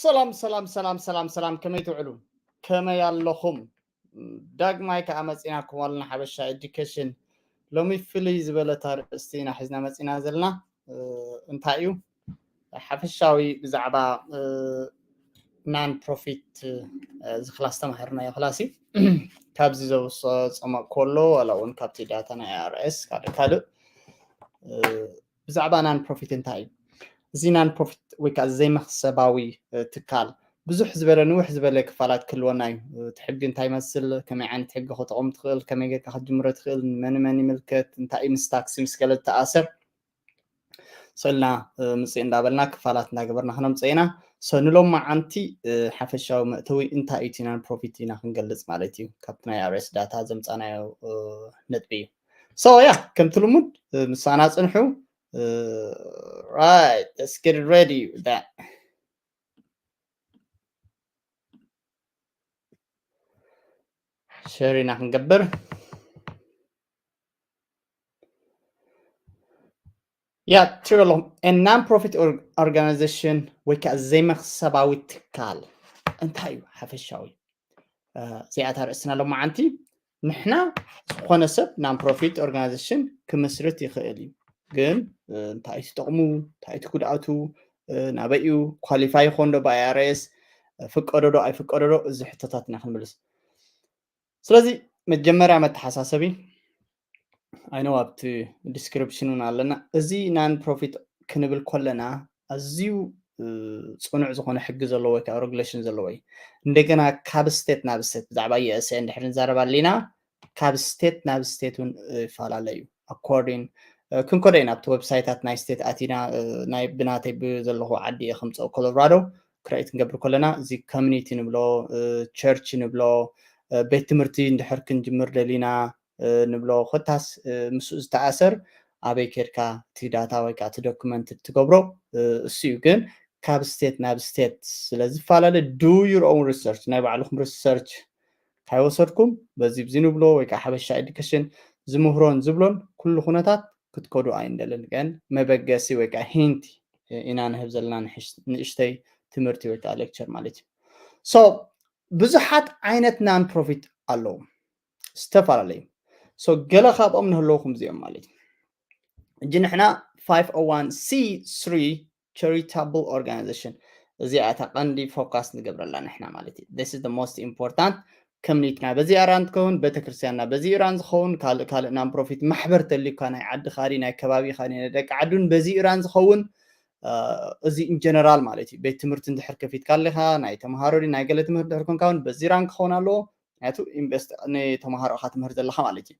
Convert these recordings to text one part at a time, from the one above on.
ሰላም ሰላም ሰላም ሰላም ሰላም፣ ከመይ ትውዕሉ? ከመይ ኣለኹም? ዳግማይ ከኣ መጺናኩም ኣለና ሓበሻ ኤዱኬሽን። ሎሚ ፍልይ ዝበለት ኣርእስቲ ኢና ሒዝና መጺና ዘለና። እ፣ እንታይ እዩ? ሓፈሻዊ ብዛዕባ፣ እ፣ ናን ፕሮፊት፣ እ፣ እዚ ክላስ ተማሃርናዮ ክላስ እዩ። ካብዚ ዘውፅኦ ጸማቕ ከሎ ዋላ እውን ካብቲ ዳታ ናይ ኣር ኤስ ካልእ ካልእ፣ እ፣ ብዛዕባ ናን ፕሮፊት እንታይ እዩ? እዚ ናን ፕሮፊት ወይ ከዓ ዘይመኽሰባዊ፣ እ፣ ትካል ብዙሕ ዝበለ ንውሕ ዝበለ ክፋላት ክህልወና እዩ። እ፣ እቲ ሕጊ እንታይ ይመስል? ከመይ ዓይነት ሕጊ ክጠቕም ትኽእል? ከመይ ጌርካ ክትጅምሮ ትኽእል? ንመን መን ይምልከት? እንታይ እዩ ምስ ታክሲ ምስ ገለ ዝተኣሰር? ስእልና፣ እ፣ ምጽእ እንዳበልና ክፋላት እንዳገበርና ክነምጽእ ኢና። ሶ ንሎማዓንቲ፣ እ፣ ሓፈሻዊ መእተዊ እንታይ እዩ እቲ ናን ፕሮፊት ኢና ክንገልጽ ማለት እዩ። ካብቲ ናይ ኣር ኤስ ዳታ ዘምጻናዮ፣ እ፣ ነጥቢ እዩ። ሶ ያ፣ ከምቲ ልሙድ፣ እ፣ ምሳና ጽንሑ። እ፣ right, let's get ready with that. ሸር ኢና ክንገብር። ያ፣ ትሪኦ ኣለኹም። ናን ፕሮፊት ኦርጋናይዜሽን ወይ ከዓ ዘይመኽሰባዊ ትካል እንታይ እዩ ሓፈሻዊ? እ፣ እዚኣታ ርእስና ሎማዓንቲ ንሕና ዝኾነ ሰብ ናን ፕሮፊት ኦርጋናይዜሽን ክምስርት ይኽእል እዩ። ግን፣ እ፣ እንታይ እዩ ትጠቕሙ? እንታይ እዩ ትጉድኣቱ? እ፣ ናበይ እዩ ኳሊፋይ ይኾን ዶ ብኣይ ኣር ኤስ? ፍቀዶ ዶ ኣይፍቀዶ ዶ? እዚ ሕቶታት ኢና ክንምልስ። ስለዚ መጀመርያ መተሓሳሰቢ፣ ኣይ ኖ ኣብቲ ዲስክሪፕሽን እውን ኣለና። እዚ ናን ፕሮፊት ክንብል ከለና ኣዝዩ፣ እ፣ ጽኑዕ ዝኾነ ሕጊ ዘለዎ ወይ ከዓ ሬጉሌሽን ዘለዎ እዩ። እንደገና ካብ ስቴት ናብ ስቴት ብዛዕባ ዩ ኤስ ኤ እንድሕር ንዛረብ ኣለና፣ ካብ ስቴት ናብ ስቴት እውን ይፈላለ እዩ። ኣኮርዲን፣ እ፣ ክንከዶ ኢና ኣብቲ ዌብሳይታት ናይ ስቴት ኣቲና፣ እ፣ ናይ ብናተይ ብዘለኹ ዓዲ እየ ከምፅኦ ኮሎራዶ ክረኢት ክንገብር ከለና እዚ ኮሚኒቲ ንብሎ፣ እ፣ ቸርች ንብሎ፣ እ፣ ቤት ትምህርቲ እንድሕር ክንጅምር ደሊና፣ እ፣ ንብሎ ኮታስ፣ እ፣ ምስኡ ዝተኣሰር ኣበይ ኬድካ እቲ ዳታ ወይ ከዓ እቲ ዶክመንት ትገብሮ፣ እ፣ እሱ እዩ። ግን ካብ ስቴት ናብ ስቴት ስለ ዝፈላለ do your own research፣ ናይ ባዕልኹም ሪሰርች ካይወሰድኩም በዚ ብዚ ንብሎ ወይ ከዓ ሓበሻ ኤዱኬሽን ዝምህሮን ዝብሎን ኩሉ ኩነታት ክትከዱ ኣይንደልን። ግን መበገሲ ወይ ከዓ ሂንት ኢና ንህብ ዘለና ንእሽ-፣ ንእሽተይ ትምህርቲ ወይ ከዓ ሌክቸር ማለት እዩ። ሶ ብዙሓት ዓይነት ናን ፕሮፊት ኣለዉ፣ ዝተፈላለዩ። ሶ ገለ ካብኦም ንህለውኩም እዚኦም ማለት እዩ። እጂ ንሕና ፋይቭ ኦ ዋን ሲ ስሪ ቻሪታብል ኦርጋናይዜሽን እዚኣ እታ ቀንዲ ፎካስ ንገብረላ ንሕና ማለት እዩ። This is the most important። ኮሚኒቲና በዚ ራን ዝኸውን፣ ቤተክርስትያንና በዚ ራን ዝኸውን፣ ካልእ ካልእ ናን ፕሮፊት ማሕበር ተልዩካ ናይ ዓድኻ ድዩ ናይ ከባቢኻ ድዩ ናይ ደቂ ዓዱን በዚ ራን ዝኸውን፣ እ፣ እዚ ኢን ጀነራል ማለት እዩ። ቤት ትምህርቲ እንድሕር ከፊትካ ኣለኻ፣ ናይ ተምሃሮ ድዩ ናይ ገለ ትምህርቲ እንድሕር ኮንካ እውን በዚ ራን ክኸውን ኣለዎ። ምክንያቱ ኢንቨስት ንተምሃሮኻ ትምህር ዘለኻ ማለት እዩ።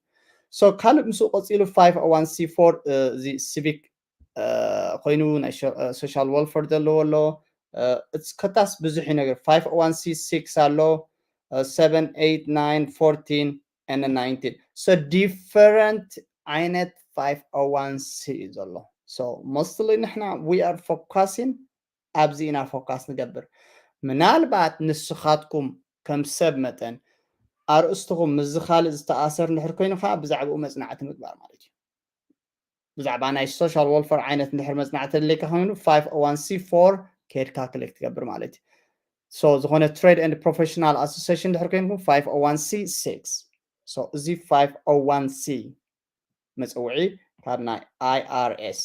ሶ ካልእ ምስኡ ቀፂሉ ፋይቭ ኦ ዋን ሲ ፎር፣ እ፣ እዚ ሲቪክ፣ እ፣ ኮይኑ ናይ ሶ-፣ እ፣ ሶሻል ዌልፌር ዘለዎ ኣሎ። እ፣ እትስ-፣ ከታስ ብዙሕ እዩ ነገር። ፋይቭ ኦ ዋን ሲ ሲክስ ኣሎ፣ እ፣ ሰቨን፣ ኤይት፣ ናይን፣ ፎርቲን፣ and ናይንቲን። ሶ ዲፈረንት ዓይነት ፋይቭ ኦ ዋን ሲ እዩ ዘሎ። ሶ ሞስትሊ ንሕና we are focusing ኣብዚ ኢና ፎካስ ንገብር። ምናልባት ንስኻትኩም ከም ሰብ መጠን ኣርእስትኹም ምስዚ ካልእ ዝተኣሰር እንድሕር ኮይኑ ከዓ ብዛዕባኡ መጽናዕቲ ምግባር ማለት እዩ። ብዛዕባ ናይ ሶሻል ዌልፌር ዓይነት እንድሕር መጽናዕቲ ተድልየካ ኮይኑ ፋይቭ ኦ ዋን ሲ ፎር ከድካ ክሊክ ትገብር ማለት እዩ። ሶ ዝኾነ ትሬድ ኤንድ ፕሮፌሽናል ኣሶሲሽን እንድሕር ኮይንኩም ፋይቭ ኦ ዋን ሲ ሲክስ። ሶ እዚ ፋይቭ ኦ ዋን ሲ መጸውዒ ካብ ናይ ኣይ ኣር ኤስ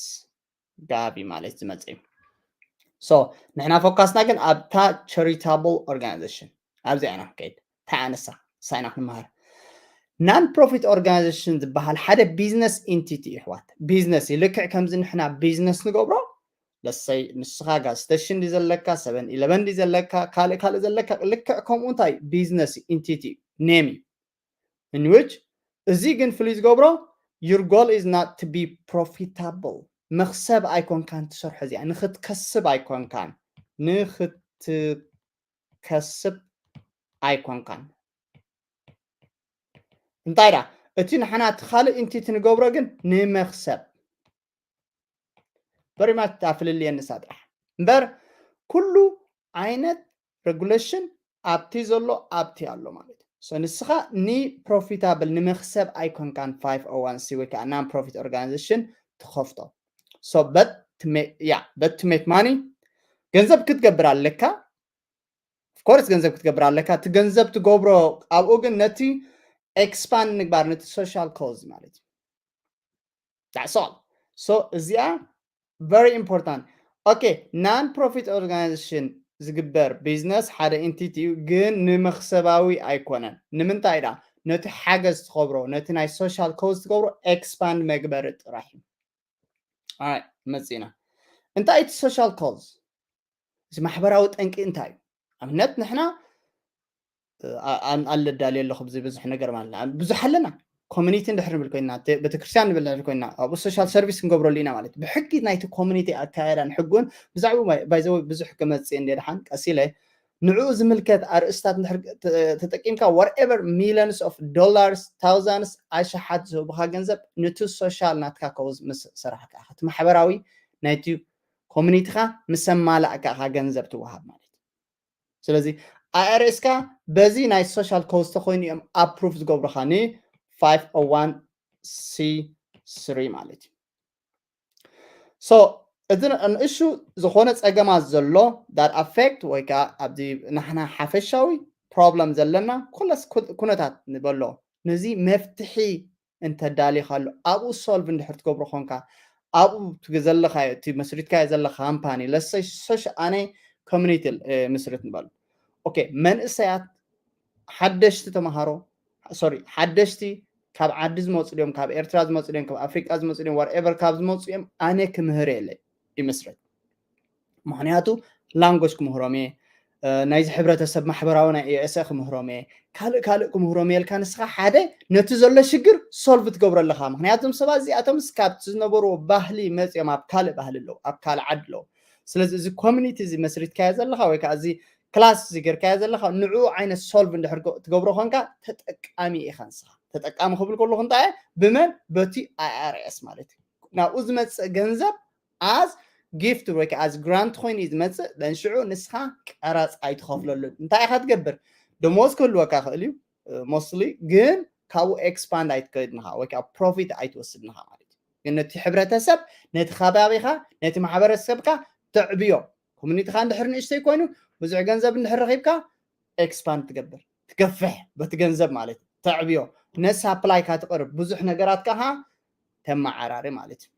ጋቢ ማለት ዝመጽእ እዩ። ሶ ንሕና ፎካስና ግን ኣብታ ቻሪታብል ኦርጋናይዜሽን ኣብዚኣ ኢና ክንከይድ። እንታይ ኣነሳ ሳይና ክንመሃር። ናን ፕሮፊት ኦርጋናይዜሽን ዝበሃል ሓደ ቢዝነስ ኢንቲቲ እዩ ኣሕዋት። ቢዝነስ እዩ። ልክዕ ከምዚ ንሕና ቢዝነስ ንገብሮ፣ ለሰይ ንስኻ ጋዝ ስቴሽን ድዩ ዘለካ፣ ሰቨን ኢለቨን ድዩ ዘለካ፣ ካልእ ካልእ ዘለካ፣ ልክዕ ከምኡ እንታይ ቢዝነስ ኢንቲቲ ኔም እዩ። In which እዚ ግን ፍልይ ዝገብሮ your goal is not to be profitable፣ መኽሰብ ኣይኮንካን ትሰርሖ እዚኣ፣ ንኽትከስብ ኣይኮንካን፣ ንኽትከስብ ኣይኮንካን። እንታይ ዳ እቲ ንሕና እቲ ካልእ ኢንቲቲ ንገብሮ ግን ንመኽሰብ። በሪማት ኣፍልልየን ንሳ ጥራሕ እምበር ኩሉ ዓይነት ሬጉሌሽን ኣብቲ ዘሎ ኣብቲ ኣሎ ማለት እዩ። ሶ ንስኻ ንፕሮፊታብል ንመኽሰብ ኣይኮንካን ፋይቭ ኦ ዋን ሲ ወይ ከዓ ናን ፕሮፊት ኦርጋናይዜሽን ትኸፍቶ። ሶ but to make፣ yeah, but to make money ገንዘብ ክትገብር ኣለካ። Of course ገንዘብ ክትገብር ኣለካ። እቲ ገንዘብ ትገብሮ ኣብኡ ግን ነቲ expand ምግባር፣ ነቲ social cause ማለት እዩ። That's all. So እዚኣ very important. Okay, non profit organization ዝግበር ቢዝነስ ሓደ entity እዩ፣ ግን ንመክሰባዊ ኣይኮነን። ንምንታይ ዳ? ነቲ ሓገዝ ትኸብሮ፣ ነቲ ናይ social cause ትገብሮ expand መግበሪ ጥራሕ እዩ። Alright፣ መፂና። እንታይ እቲ social cause? እዚ ማሕበራዊ ጠንቂ እንታይ እዩ? ኣብነት ንሕና ኣለዳልየ ኣለኹ ብዘይ ብዙሕ ነገር ማለት ብዙሕ ኣለና። ኮሚኒቲ እንድሕር ንብል ኮይና፣ ቤተክርስትያን ንብል እንድሕር ኮይና፣ ኣብኡ social service ክንገብረሉ ኢና ማለት። ብሕጊ ናይቲ ኮሚኒቲ ኣካያዳን ሕጉን ብዛዕባ ባይዘወ ብዙሕ ክመፅእ እንደ ድሓን ቀስ ኢለ ንዕኡ ዝምልከት ኣርእስታት እንድሕር ተጠቂምካ whatever millions of dollars thousands ኣሽሓት ዝህቡኻ ገንዘብ ንቲ social ናትካ cause ምስ ሰራሕካ ኢኻ፣ እቲ ማሕበራዊ ናይቲ ኮሚኒቲኻ ምስ ኣማላእካ ኢኻ ገንዘብ ትወሃብ ማለት። ስለዚ IRS ካ በዚ ናይ social cause ተኮይኑ እዮም approve ዝገብሩኻ ን five oh one C three ማለት እዩ። So እቲ ንእሹ ዝኾነ ፀገማት ዘሎ that affect ወይ ከዓ ኣብዚ ናሕና ሓፈሻዊ problem ዘለና ኩለስ ኩነታት ንበሎ ነዚ መፍትሒ እንተዳሊኻሉ ኣብኡ solve እንድሕር ትገብሮ ኮንካ ኣብኡ ዘለኻዮ እቲ መስሪትካዮ ዘለካ ካምፓኒ ለሰይ ሶሽ ኣነ ኮሚኒቲ ምስርት ንበል። Okay፣ መንእሰያት ሓደሽቲ ተምሃሮ፣ sorry፣ ሓደሽቲ ካብ ዓዲ ዝመፁ ድዮም፣ ካብ ኤርትራ ዝመፁ ድዮም፣ ካብ ኣፍሪቃ ዝመፁ ድዮም፣ whatever ካብ ዝመፁ እዮም፣ ኣነ ክምህር የለ ይምስረት። ምክንያቱ language ክምህሮም እየ፣ ናይዚ ሕብረተሰብ ማሕበራዊ ናይ ESA ክምህሮም እየ፣ ካልእ ካልእ ክምህሮም እየ ኢልካ ንስኻ ሓደ ነቲ ዘሎ ሽግር solve ትገብሮ ኣለኻ። ምክንያቱም ሰባት እዚኣቶም እስካብ ዝነበርዎ ባህሊ መፅኦም ኣብ ካልእ ባህሊ ኣለዉ፣ ኣብ ካልእ ዓዲ ኣለዉ። ስለዚ እዚ ኮሚኒቲ እዚ መስሪትካዮ ዘለኻ ወይ ከዓ እዚ ክላስ እዚ ጌርካዮ ዘለኻ ንዕኡ ዓይነት solve እንድሕር ትገብሮ ኮንካ ተጠቃሚ ኢኻ ንስኻ። ተጠቃሚ ክብል ከለኹ እንታይ እየ? ብመን? በቲ IRS ማለት እዩ። ናብኡ ዝመፅእ ገንዘብ as gift ወይ ከዓ as grant ኮይኑ እዩ ዝመፅእ። ደንሽዑ ንስኻ ቀረፅ ኣይትኸፍለሉን። እንታይ ኢኻ ትገብር? ደሞዝ ክህልወካ ክእል እዩ mostly፣ ግን ካብኡ expand ኣይትከድንኻ ወይ ከዓ profit ኣይትወስድንኻ ማለት እዩ። ግን ነቲ ሕብረተሰብ፣ ነቲ ከባቢኻ፣ ነቲ ማሕበረሰብካ ተዕብዮ። ኮሚኒቲኻ እንድሕር ንእሽተይ ኮይኑ ብዙሕ ገንዘብ እንድሕር ረኺብካ expand ትገብር፣ ትገፍሕ በቲ ገንዘብ ማለት እዩ። ተዕብዮ፣ ነቲ supply ካ ትቕርብ፣ ብዙሕ ነገራት ከዓ ተመዓራሪ ማለት እዩ።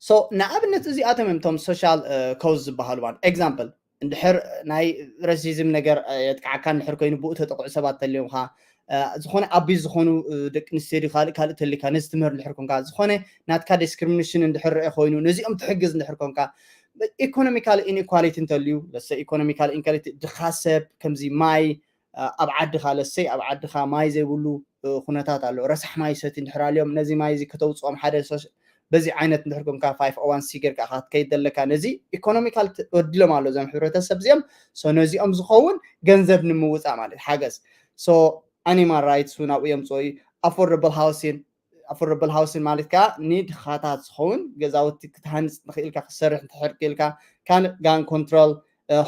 So ንኣብነት እዚኣቶም እዮም እቶም social cause ዝበሃሉ ማለት። Example እንድሕር ናይ racism ነገር የጥቃዓካ እንድሕር ኮይኑ ብኡ ተጠቕዑ ሰባት ተልዮምካ፣ ዝኾነ ኣቢዝ ዝኾኑ ደቂ ኣንስትዮ ካልእ ካልእ ተሊካ ነዚ ትምህር እንድሕር ኮንካ፣ ዝኾነ ናትካ discrimination እንድሕር ርአ ኮይኑ ነዚኦም ትሕግዝ እንድሕር ኮንካ፣ economical inequality እንተልዩ፣ let's say economical inequality፣ ድኻ ሰብ ከምዚ ማይ ኣብ ዓድኻ፣ let's say ኣብ ዓድኻ ማይ ዘይብሉ ኩነታት ኣሎ፣ ረሳሕ ማይ ሰቲ እንድሕር ኣልዮም ነዚ ማይ እዚ ከተውፅኦም ሓደ በዚ ዓይነት እንድሕር ኮንካ five oh one C ጌርካ ክትከይድ ዘለካ፣ ነዚ economical ተበድሎም ኣሎ እዞም ሕብረተሰብ እዚኦም። So ነዚኦም ዝኸውን ገንዘብ ንምውፃእ ማለት ሓገዝ። So animal rights እውን ኣብኡ የምፅኦ እዩ። Affordable housing፣ affordable housing ማለት ከዓ ንድኻታት ዝኸውን ገዛውቲ ክትሃንፅ ንኽእልካ ክትሰርሕ እንተሕር ክእልካ፣ ካልእ gun control፣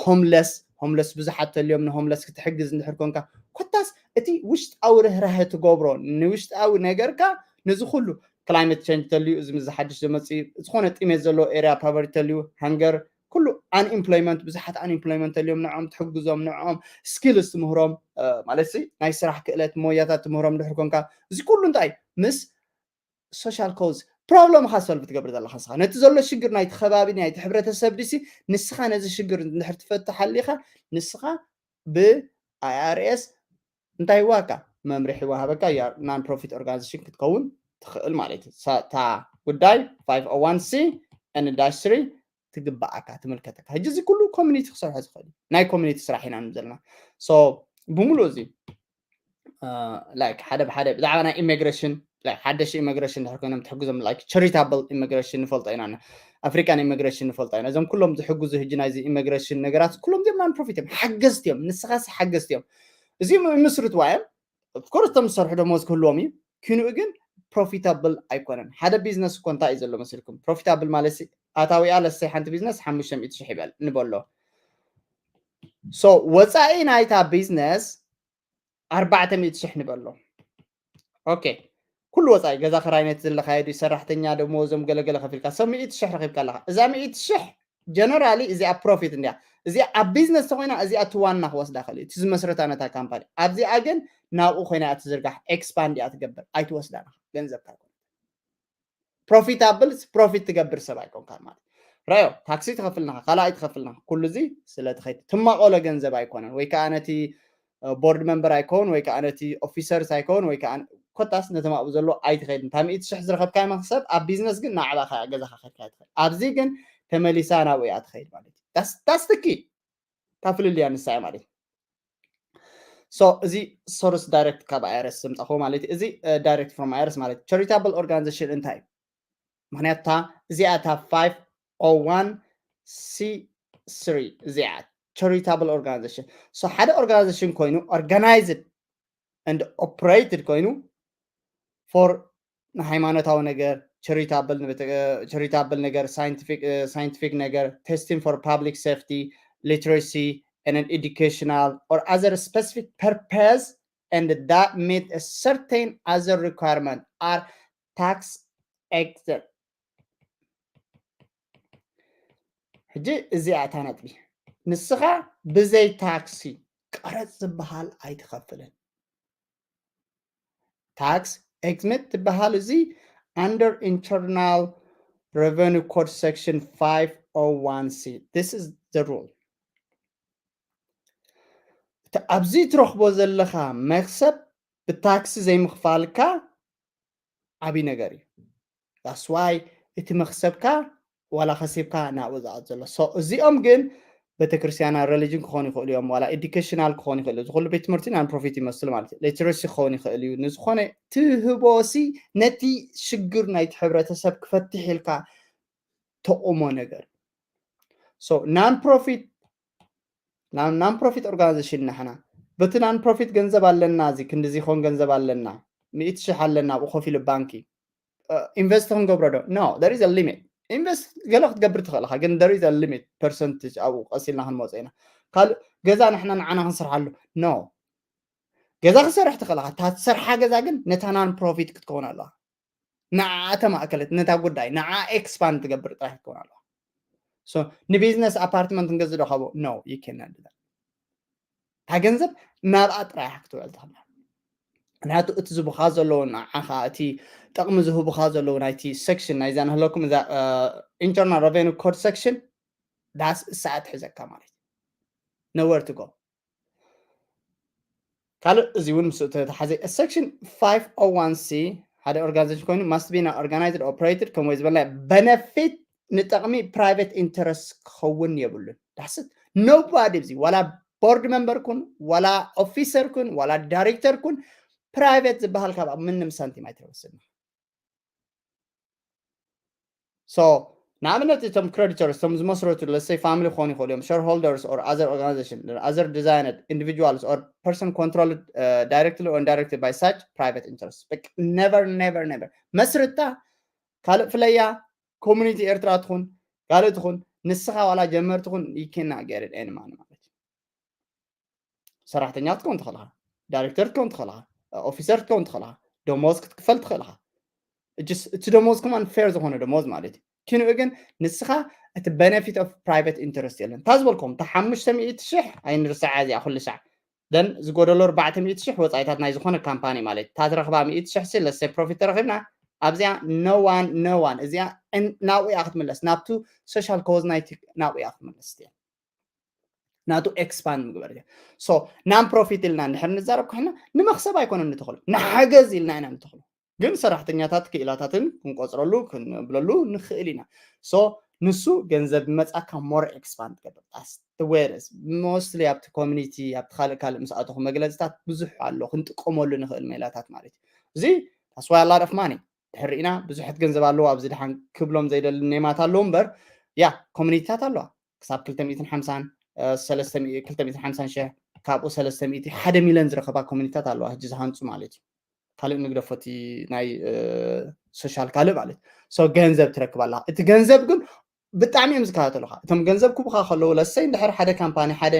homeless፣ homeless ብዙሓት ተልዮም ን homeless ክትሕግዝ እንድሕር ኮንካ፣ ኮታስ እቲ ውሽጣዊ ርህራሄ ትገብሮ ንውሽጣዊ ነገርካ ነዚ ኩሉ climate change ተልዩ እዚ ምስ ሓድሽ ዝመፅእ ዝኾነ ጥሜት ዘለዎ area poverty ተልዩ፣ hunger፣ ኩሉ unemployment ብዙሓት unemployment ተልዮም ንዕኦም ትሕግዞም፣ ንዕኦም skills ትምህሮም ማለት ናይ ስራሕ ክእለት ሞያታት ትምህሮም ድሕር ኮንካ፣ እዚ ኩሉ እንታይ ምስ social cause problem ኻ solve ትገብር ዘለኻ ንስኻ። ነቲ ዘሎ ሽግር ናይቲ ከባቢ ናይቲ ሕብረተሰብ ድሲ ንስኻ ነዚ ሽግር እንድሕር ትፈትሕ ኣሊኻ ንስኻ ብ IRS እንታይ ዋካ መምርሒ ወሃበካ non profit organization ክትከውን ትኽእል ማለት እዩ። እታ ጉዳይ five oh one C and dash three ትግባኣካ ትምልከተካ። ሕጂ እዚ ኩሉ ኮሚኒቲ ክሰርሖ ዝኽእል ናይ ኮሚኒቲ ስራሕ ኢና ዘለና። So ብምሉእ እዚ like ሓደ ብሓደ ብዛዕባ ናይ immigration፣ like ሓደሽ immigration ድሕር ኮይኖም ትሕግዞም፣ like charitable immigration ንፈልጦ ኢና፣ African immigration ንፈልጦ ኢና። እዞም ኩሎም ዝሕግዙ ሕጂ ናይዚ immigration ነገራት ኩሎም ዚም non profit እዮም፣ ሓገዝቲ እዮም። ንስኻሲ ሓገዝቲ እዮም። እዚም ምስርትዋ እዮም። Of course እቶም ዝሰርሑ ደሞዝ ክህልዎም እዩ። ክንኡ ግን profitable ኣይኮነን። ሓደ ቢዝነስ እኮ እንታይ እዩ ዘሎ መሲልኩም? Profitable ማለት ኣታዊኣ ለሰይ ሓንቲ ቢዝነስ ሓሙሽተ ሚእቲ ሽሕ ይበል ንበሎ። So ወፃኢ ናይታ ቢዝነስ ኣርባዕተ ሚእቲ ሽሕ ንበሎ። Okay፣ ኩሉ ወፃኢ ገዛ ክራይ ነቲ ዘለካዮ ድዩ ሰራሕተኛ ደሞዞም ገለገለ ከፊልካ ሰብ ሚእቲ ሽሕ ረኺብካ ኣለካ። እዛ ሚእቲ ሽሕ generally እዚኣ profit እንድያ። እዚኣ ኣብ ቢዝነስ ተኮይና እዚኣ እቲ ዋና ክወስዳ ክእል እዩ፣ እቲ ዝመስረታ ነታ ካምፓኒ። ኣብዚኣ ግን ናብኡ ኮይና እያ ትዝርጋሕ፣ ኤክስፓንድ እያ ትገብር፣ ኣይትወስዳን ኢኻ፣ ገንዘብካ ኣይኮነ። ፕሮፊታብል ፕሮፊት ትገብር ሰብ ኣይኮንካን ማለት እዩ። ራዮ ታክሲ ትኸፍል ነኻ፣ ካልኣይ ትኸፍል ነኻ፣ ኩሉ እዚ ስለ ትኸይድ ትማቆሎ ገንዘብ ኣይኮነን። ወይ ከዓ ነቲ ቦርድ መንበር ኣይከውን፣ ወይ ከዓ ነቲ ኦፊሰርስ ኣይከውን፣ ወይ ከዓ ኮታስ ነቲ ማእቡ ዘሎ ኣይትኸይድን። እታ ሚእቲ ሽሕ ዝረኸብካዮ መክሰብ ኣብ ቢዝነስ ግን ናዕባኻ ገዛኻ ከድካ ትኸይድ። ኣብዚ ግን ተመሊሳ ናብኡ እያ ትኸይድ ማለት እዩ። ታስ ትኪ ካብ ፍልልያ ንሳ እያ ማለት እዩ። So እዚ ሶርስ ዳይሬክት ካብ ኣይረስ ዝምፃኹ ማለት እዩ። እዚ ዳይሬክት ፍሮም ኣይረስ ማለት ቻሪታብል ኦርጋናይዜሽን እንታይ እዩ? ምክንያቱ እታ እዚኣ እታ ፋይቭ ኦ ዋን ሲ ስሪ እዚኣ ቻሪታብል ኦርጋናይዜሽን። So ሓደ ኦርጋናይዜሽን ኮይኑ ኦርጋናይዝድ and ኦፕሬትድ ኮይኑ ፎር ንሃይማኖታዊ ነገር፣ ቻሪታብል ቻሪታብል ነገር፣ ሳይንቲፊክ ነገር፣ testing for public safety, literacy, and an educational or other specific purpose, and that meet a certain other requirement are tax exempt. ሕጂ እዚኣ እታ ነጥቢ፣ ንስኻ ብዘይ ታክሲ ቀረፅ ዝበሃል ኣይትኸፍልን። ታክስ ኤግዝምት ትበሃል እዚ under Internal Revenue Code section five oh one C. This is the rule. እቲ ኣብዚ ትረኽቦ ዘለኻ መክሰብ ብታክሲ ዘይምኽፋልካ ዓብዪ ነገር እዩ። That's why እቲ መክሰብካ ዋላ ከሲብካ ናብኡ ዝኣት ዘሎ። So እዚኦም ግን ቤተክርስትያና ሪሊጅን ክኾኑ ይኽእሉ እዮም፣ ዋላ ኤዱኬሽናል ክኾኑ ይኽእሉ። እዚ ኩሉ ቤት ትምህርቲ ናን ፕሮፊት ይመስል ማለት እዩ። ሊትረሲ ክኸውን ይኽእል እዩ። ንዝኾነ ትህቦሲ ነቲ ሽግር ናይቲ ሕብረተሰብ ክፈትሕ ኢልካ ተቑሞ ነገር። So ናን ፕሮፊት ናን ፕሮፊት ኦርጋናይዜሽን ንሕና በቲ ናን ፕሮፊት ገንዘብ ኣለና፣ እዚ ክንድዚ ይኾን ገንዘብ ኣለና፣ ሚእቲ ሽሕ ኣለና ኣብኡ ኮፍ ኢሉ ባንኪ ኢንቨስት ክንገብሮ ዶ? No, there is a limit. ኢንቨስት ገለ ክትገብር ትኽእል ኢኻ፣ ግን there is a limit percentage ኣብኡ ቀስ ኢልና ክንመፆ ኢና። ካልእ ገዛ ንሕና ንዓና ክንሰርሓሉ? No. ገዛ ክሰርሕ ትኽእል ኢኻ፣ እታ ትሰርሓ ገዛ ግን ነታ ናን ፕሮፊት ክትከውን ኣለዋ። ንዓ ተማእከለት፣ ነታ ጉዳይ ንዓ ኤክስፓንድ ትገብር ጥራሕ ክትከውን ኣለዋ። So ንቢዝነስ ኣፓርትመንት ንገዝእ ዶ ካብኡ? No, you cannot do that. እታ ገንዘብ ናብኣ ጥራሕ ክትውዕል ትኽእል። ምክንያቱ እቲ ዝቡኻ ዘለዉ ንዓኻ፣ እቲ ጥቕሚ ዝህቡኻ ዘለዉ ናይቲ ሴክሽን ናይዛ ንህለኩም እዛ ኢንተርናል ረቨኑ ኮድ ሴክሽን ዳስ እሳኣ ትሕዘካ ማለት እዩ። Nowhere to go. ካልእ እዚ እውን ምስ ተተሓዘ section five oh one C ሓደ ኦርጋናይዜሽን ኮይኑ must be organized, operated ከም ወይ ዝበልና በነፊት ንጥቕሚ ፕራይቬት ኢንተረስት ክኸውን የብሉን። ዳስት ኖባዲ እዚ ዋላ ቦርድ መንበር ኩን ዋላ ኦፊሰር ኩን ዋላ ዳይሬክተር ኩን ፕራይቬት ዝበሃል ካብ ምንም ሳንቲም ኣይትረብስና። So ንኣብነት እቶም ክሬዲተርስ እቶም ዝመስረቱ let's say family ክኾኑ ይኽእሉ እዮም፣ shareholders or other organization other designed individuals or person controlled directly or indirectly by such private interest. Never, never, never መስርታ ካልእ ፍለያ ኮሚኒቲ ኤርትራ ትኹን ካልእ ትኹን ንስኻ ዋላ ጀመርቲ ኩን you cannot get it any money ማለት እዩ። ሰራሕተኛ ክትከውን ትኽእል ኢኻ፣ ዳይሬክተር ክትከውን ትኽእል ኢኻ፣ ኦፊሰር ክትከውን ትኽእል ኢኻ፣ ደሞዝ ክትክፈል ትኽእል ኢኻ። እቲ ደሞዝ ከማን ፌር ዝኾነ ደሞዝ ማለት እዩ። ኪንኡ ግን ንስኻ እቲ ቤነፊት ኦፍ ፕራይቬት ኢንተረስት የለን። እታ ዝበልኩም እታ ሓሙሽተ ሚእቲ ሽሕ ኣይንርስዓ እዚኣ ኩሉ ሻዕ ደን ዝጎደሎ ኣርባዕተ ሚእቲ ሽሕ ወፃኢታት ናይ ዝኾነ ካምፓኒ ማለት እዩ። እታ ትረኽባ ሚእቲ ሽሕ ሲ ለሰ ፕሮፊት ተረኺብና ኣብዚኣ no one no one እዚኣ ናብኡ እያ ክትምለስ፣ ናብቱ ሶሻል ኮዝ ናይቲ ናብኡ እያ ክትምለስ እያ። ናቱ ኤክስፓንድ ምግበር እያ። So ናን ፕሮፊት ኢልና እንድሕር ንዛረብ ኮይና ንመክሰብ ኣይኮነን ንተኽሎ፣ ንሓገዝ ኢልና ኢና ንተኽሎ። ግን ሰራሕተኛታት ክኢላታትን ክንቆፅረሉ ክንብለሉ ንኽእል ኢና። So ንሱ ገንዘብ መፃካ ሞር ኤክስፓንድ ትገብር። That's the way it is. Mostly ኣብቲ ኮሚኒቲ ኣብቲ ካልእ ካልእ ምስ ኣተኹ መግለፅታት ብዙሕ ኣሎ ክንጥቀመሉ ንኽእል ሜላታት ማለት እዩ። እዚ that's why a lot of money ድሕር ኢና ብዙሐት ገንዘብ ኣለዎ ኣብዚ ድሓን ክብሎም ዘይደሊ ኔማት ኣለዉ እምበር ያ ኮሚኒቲታት ኣለዋ ክሳብ ክልተ ሚእትን ሓምሳን ሰለስተ ሚእቲ ክልተ ሚእትን ሓምሳን ሽሕ ካብኡ ሰለስተ ሚእቲ ሓደ ሚልዮን ዝረኸባ ኮሚኒቲታት ኣለዋ ሕጂ ዝሃንፁ ማለት እዩ። ካልእ ንግደፎ እቲ ናይ ሶሻል ካልእ ማለት so ገንዘብ ትረክብ ኣለኻ። እቲ ገንዘብ ግን ብጣዕሚ እዮም ዝከታተሉኻ። እቶም ገንዘብ ክቡኻ ከለዉ ለሰይ እንድሕር ሓደ ካምፓኒ ሓደ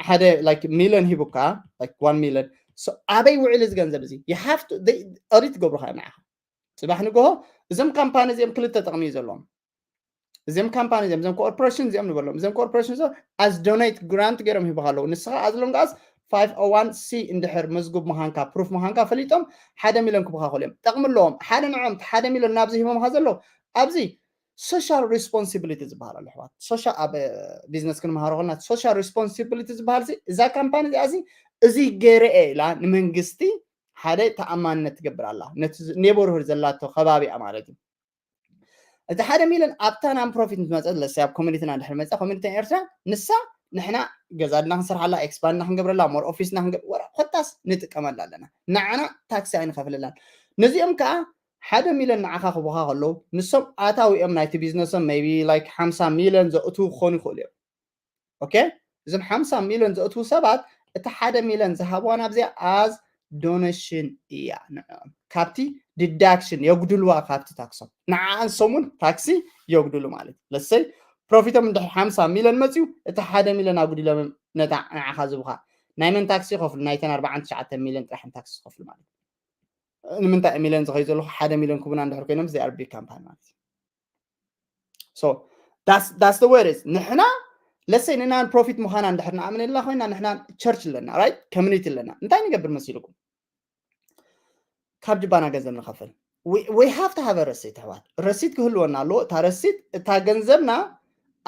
ሓደ like ሚልዮን ሂቡካ like one ሚልዮን ኣበይ ውዕል እዚ ገንዘብ እዚ you have to ኦዲት ገብሩኻ እዮም ንዓኻ። ፅባሕ ንግሆ እዞም ካምፓኒ እዚኦም ክልተ ጥቕሚ እዩ ዘለዎም። እዚም ካምፓኒ እዚም እዞም ኮርፖሬሽን እዚኦም ንበሎም እዞም ኮርፖሬሽን እዚኦም as donate grant ገይሮም ሂቦካ ኣለዉ። ንስኻ as long as five oh one c እንድሕር መዝጉብ ምዃንካ ፕሩፍ ምዃንካ ፈሊጦም ሓደ ሚሊዮን ክቡካ ክእሉ እዮም። ጠቕሚ ኣለዎም። ሓደ ንዖም ሓደ ሚሊዮን ናብዚ ሂቦምካ ዘለዉ ኣብዚ social responsibility ዝበሃል ኣሎ ኣሕዋት። ሶሻል ኣብ ቢዝነስ ክንመሃሮ ከለና social responsibility ዝበሃል እዚ እዛ ካምፓኒ እዚኣ እዚ እዚ ገይረ እየ ኢላ ንመንግስቲ ሓደ ተኣማንነት ትገብር ኣላ። ነቲ ኔበርሁድ ዘላቶ ከባቢኣ ማለት እዩ። እቲ ሓደ ሚሊዮን ኣብታ non profit ምስ መፀት ለሲ ኣብ ኮሚኒቲና ድሕሪ መፀ ኮሚኒቲ ኤርትራ ንሳ ንሕና ገዛድና ክንሰርሓላ ኤክስፓንድና ክንገብረላ ሞር ኦፊስና ክንገብር ወረ ኮታስ ንጥቀመላ ኣለና። ንዓና ታክሲ ኣይንኸፍለላን። ነዚኦም ከዓ ሓደ ሚሊዮን ንዓኻ ክቡኻ ከለዉ ንሶም ኣታዊኦም ናይቲ ቢዝነሶም maybe like ሓምሳ ሚሊዮን ዘእትዉ ክኾኑ ይኽእሉ እዮም። ኦኬ እዞም ሓምሳ ሚሊዮን ዘእትዉ ሰባት እቲ ሓደ ሚሊዮን ዝሃብዋ ናብዚኣ as donation እያ ንዕኦም ካብቲ ዲዳክሽን የጉድልዋ ካብቲ ታክሶም ንዓኣን ሰሙን ታክሲ የጉድሉ ማለት እዩ። ለሰይ ፕሮፊቶም እንድሕር ሓምሳ ሚሊዮን መፅዩ እቲ ሓደ ሚሊዮን ኣጉዲሎም ነታ ንዓኻ ዝቡኻ ናይ መን ታክሲ ይኸፍሉ? ናይተን ኣርባዓን ትሽዓተን ሚሊዮን ጥራሕ ታክሲ ዝኸፍሉ ማለት እዩ። ንምንታይ ሚሊዮን ዝኸዩ ዘለኹ ሓደ ሚሊዮን ክቡና እንድሕር ኮይኖም እዚ ኣርቢ ካምፓኒ ማለት እዩ። So that's that's the way it is። ንሕና ለሰይ ንናን ፕሮፊት ምዃና እንድሕር ንኣምነላ ኮይና ንሕና ቸርች ኣለና right ኮሚኒቲ ኣለና እንታይ ንገብር መሲልኩም ካብ ጅባና ገንዘብ ንኸፍል we have to have a receipt ኣሕዋት ረሲት ክህልወና ኣለዎ እታ ረሲት እታ ገንዘብና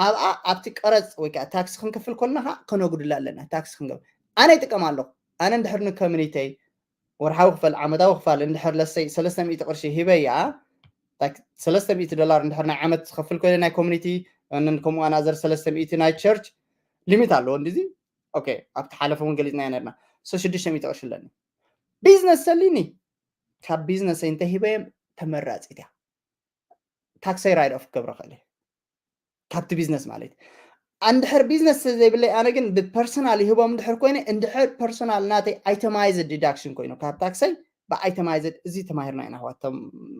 ኣብኣ ኣብቲ ቀረፅ ወይ ከዓ ታክሲ ክንከፍል ኮልና ከዓ ከነጉድላ ኣለና ታክሲ ክንገብር ኣነ ይጥቀም ኣለኹ ኣነ እንድሕር ንኮሚኒተይ ወርሓዊ ክፈል ዓመታዊ ክፋል እንድሕር ለሰይ ሰለስተ ሚእቲ ቅርሺ ሂበያ ሰለስተ ሚእቲ ዶላር እንድሕር ናይ ዓመት ዝኸፍል ኮይነ ናይ ኮሚኒቲ ከምኡ ኣናዘር ሰለስተ ሚእቲ ናይ ቸርች ሊሚት ኣለዎ እንዲዚ ኦኬ ኣብቲ ሓለፈ እውን ገሊፅና ነርና ሶ ሽዱሽተ ሚእቲ ቅርሺ ኣለኒ ቢዝነስ ሰሊኒ ካብ ቢዝነሰይ እንተሂበዮም ተመራፂት እያ ታክሰይ ራይድ ኦፍ ክገብረ ክእል ካብቲ ቢዝነስ ማለት እንድሕር ቢዝነስ ዘይብለይ ኣነ ግን ብፐርሰናል ይህቦም እንድሕር ኮይነ እንድሕር ፐርሰናል ናተይ ኣይተማይዝድ ዲዳክሽን ኮይኑ ካብ ታክሰይ ብኣይተማይዝድ እዚ ተማሂርና ኢና ኣሕዋት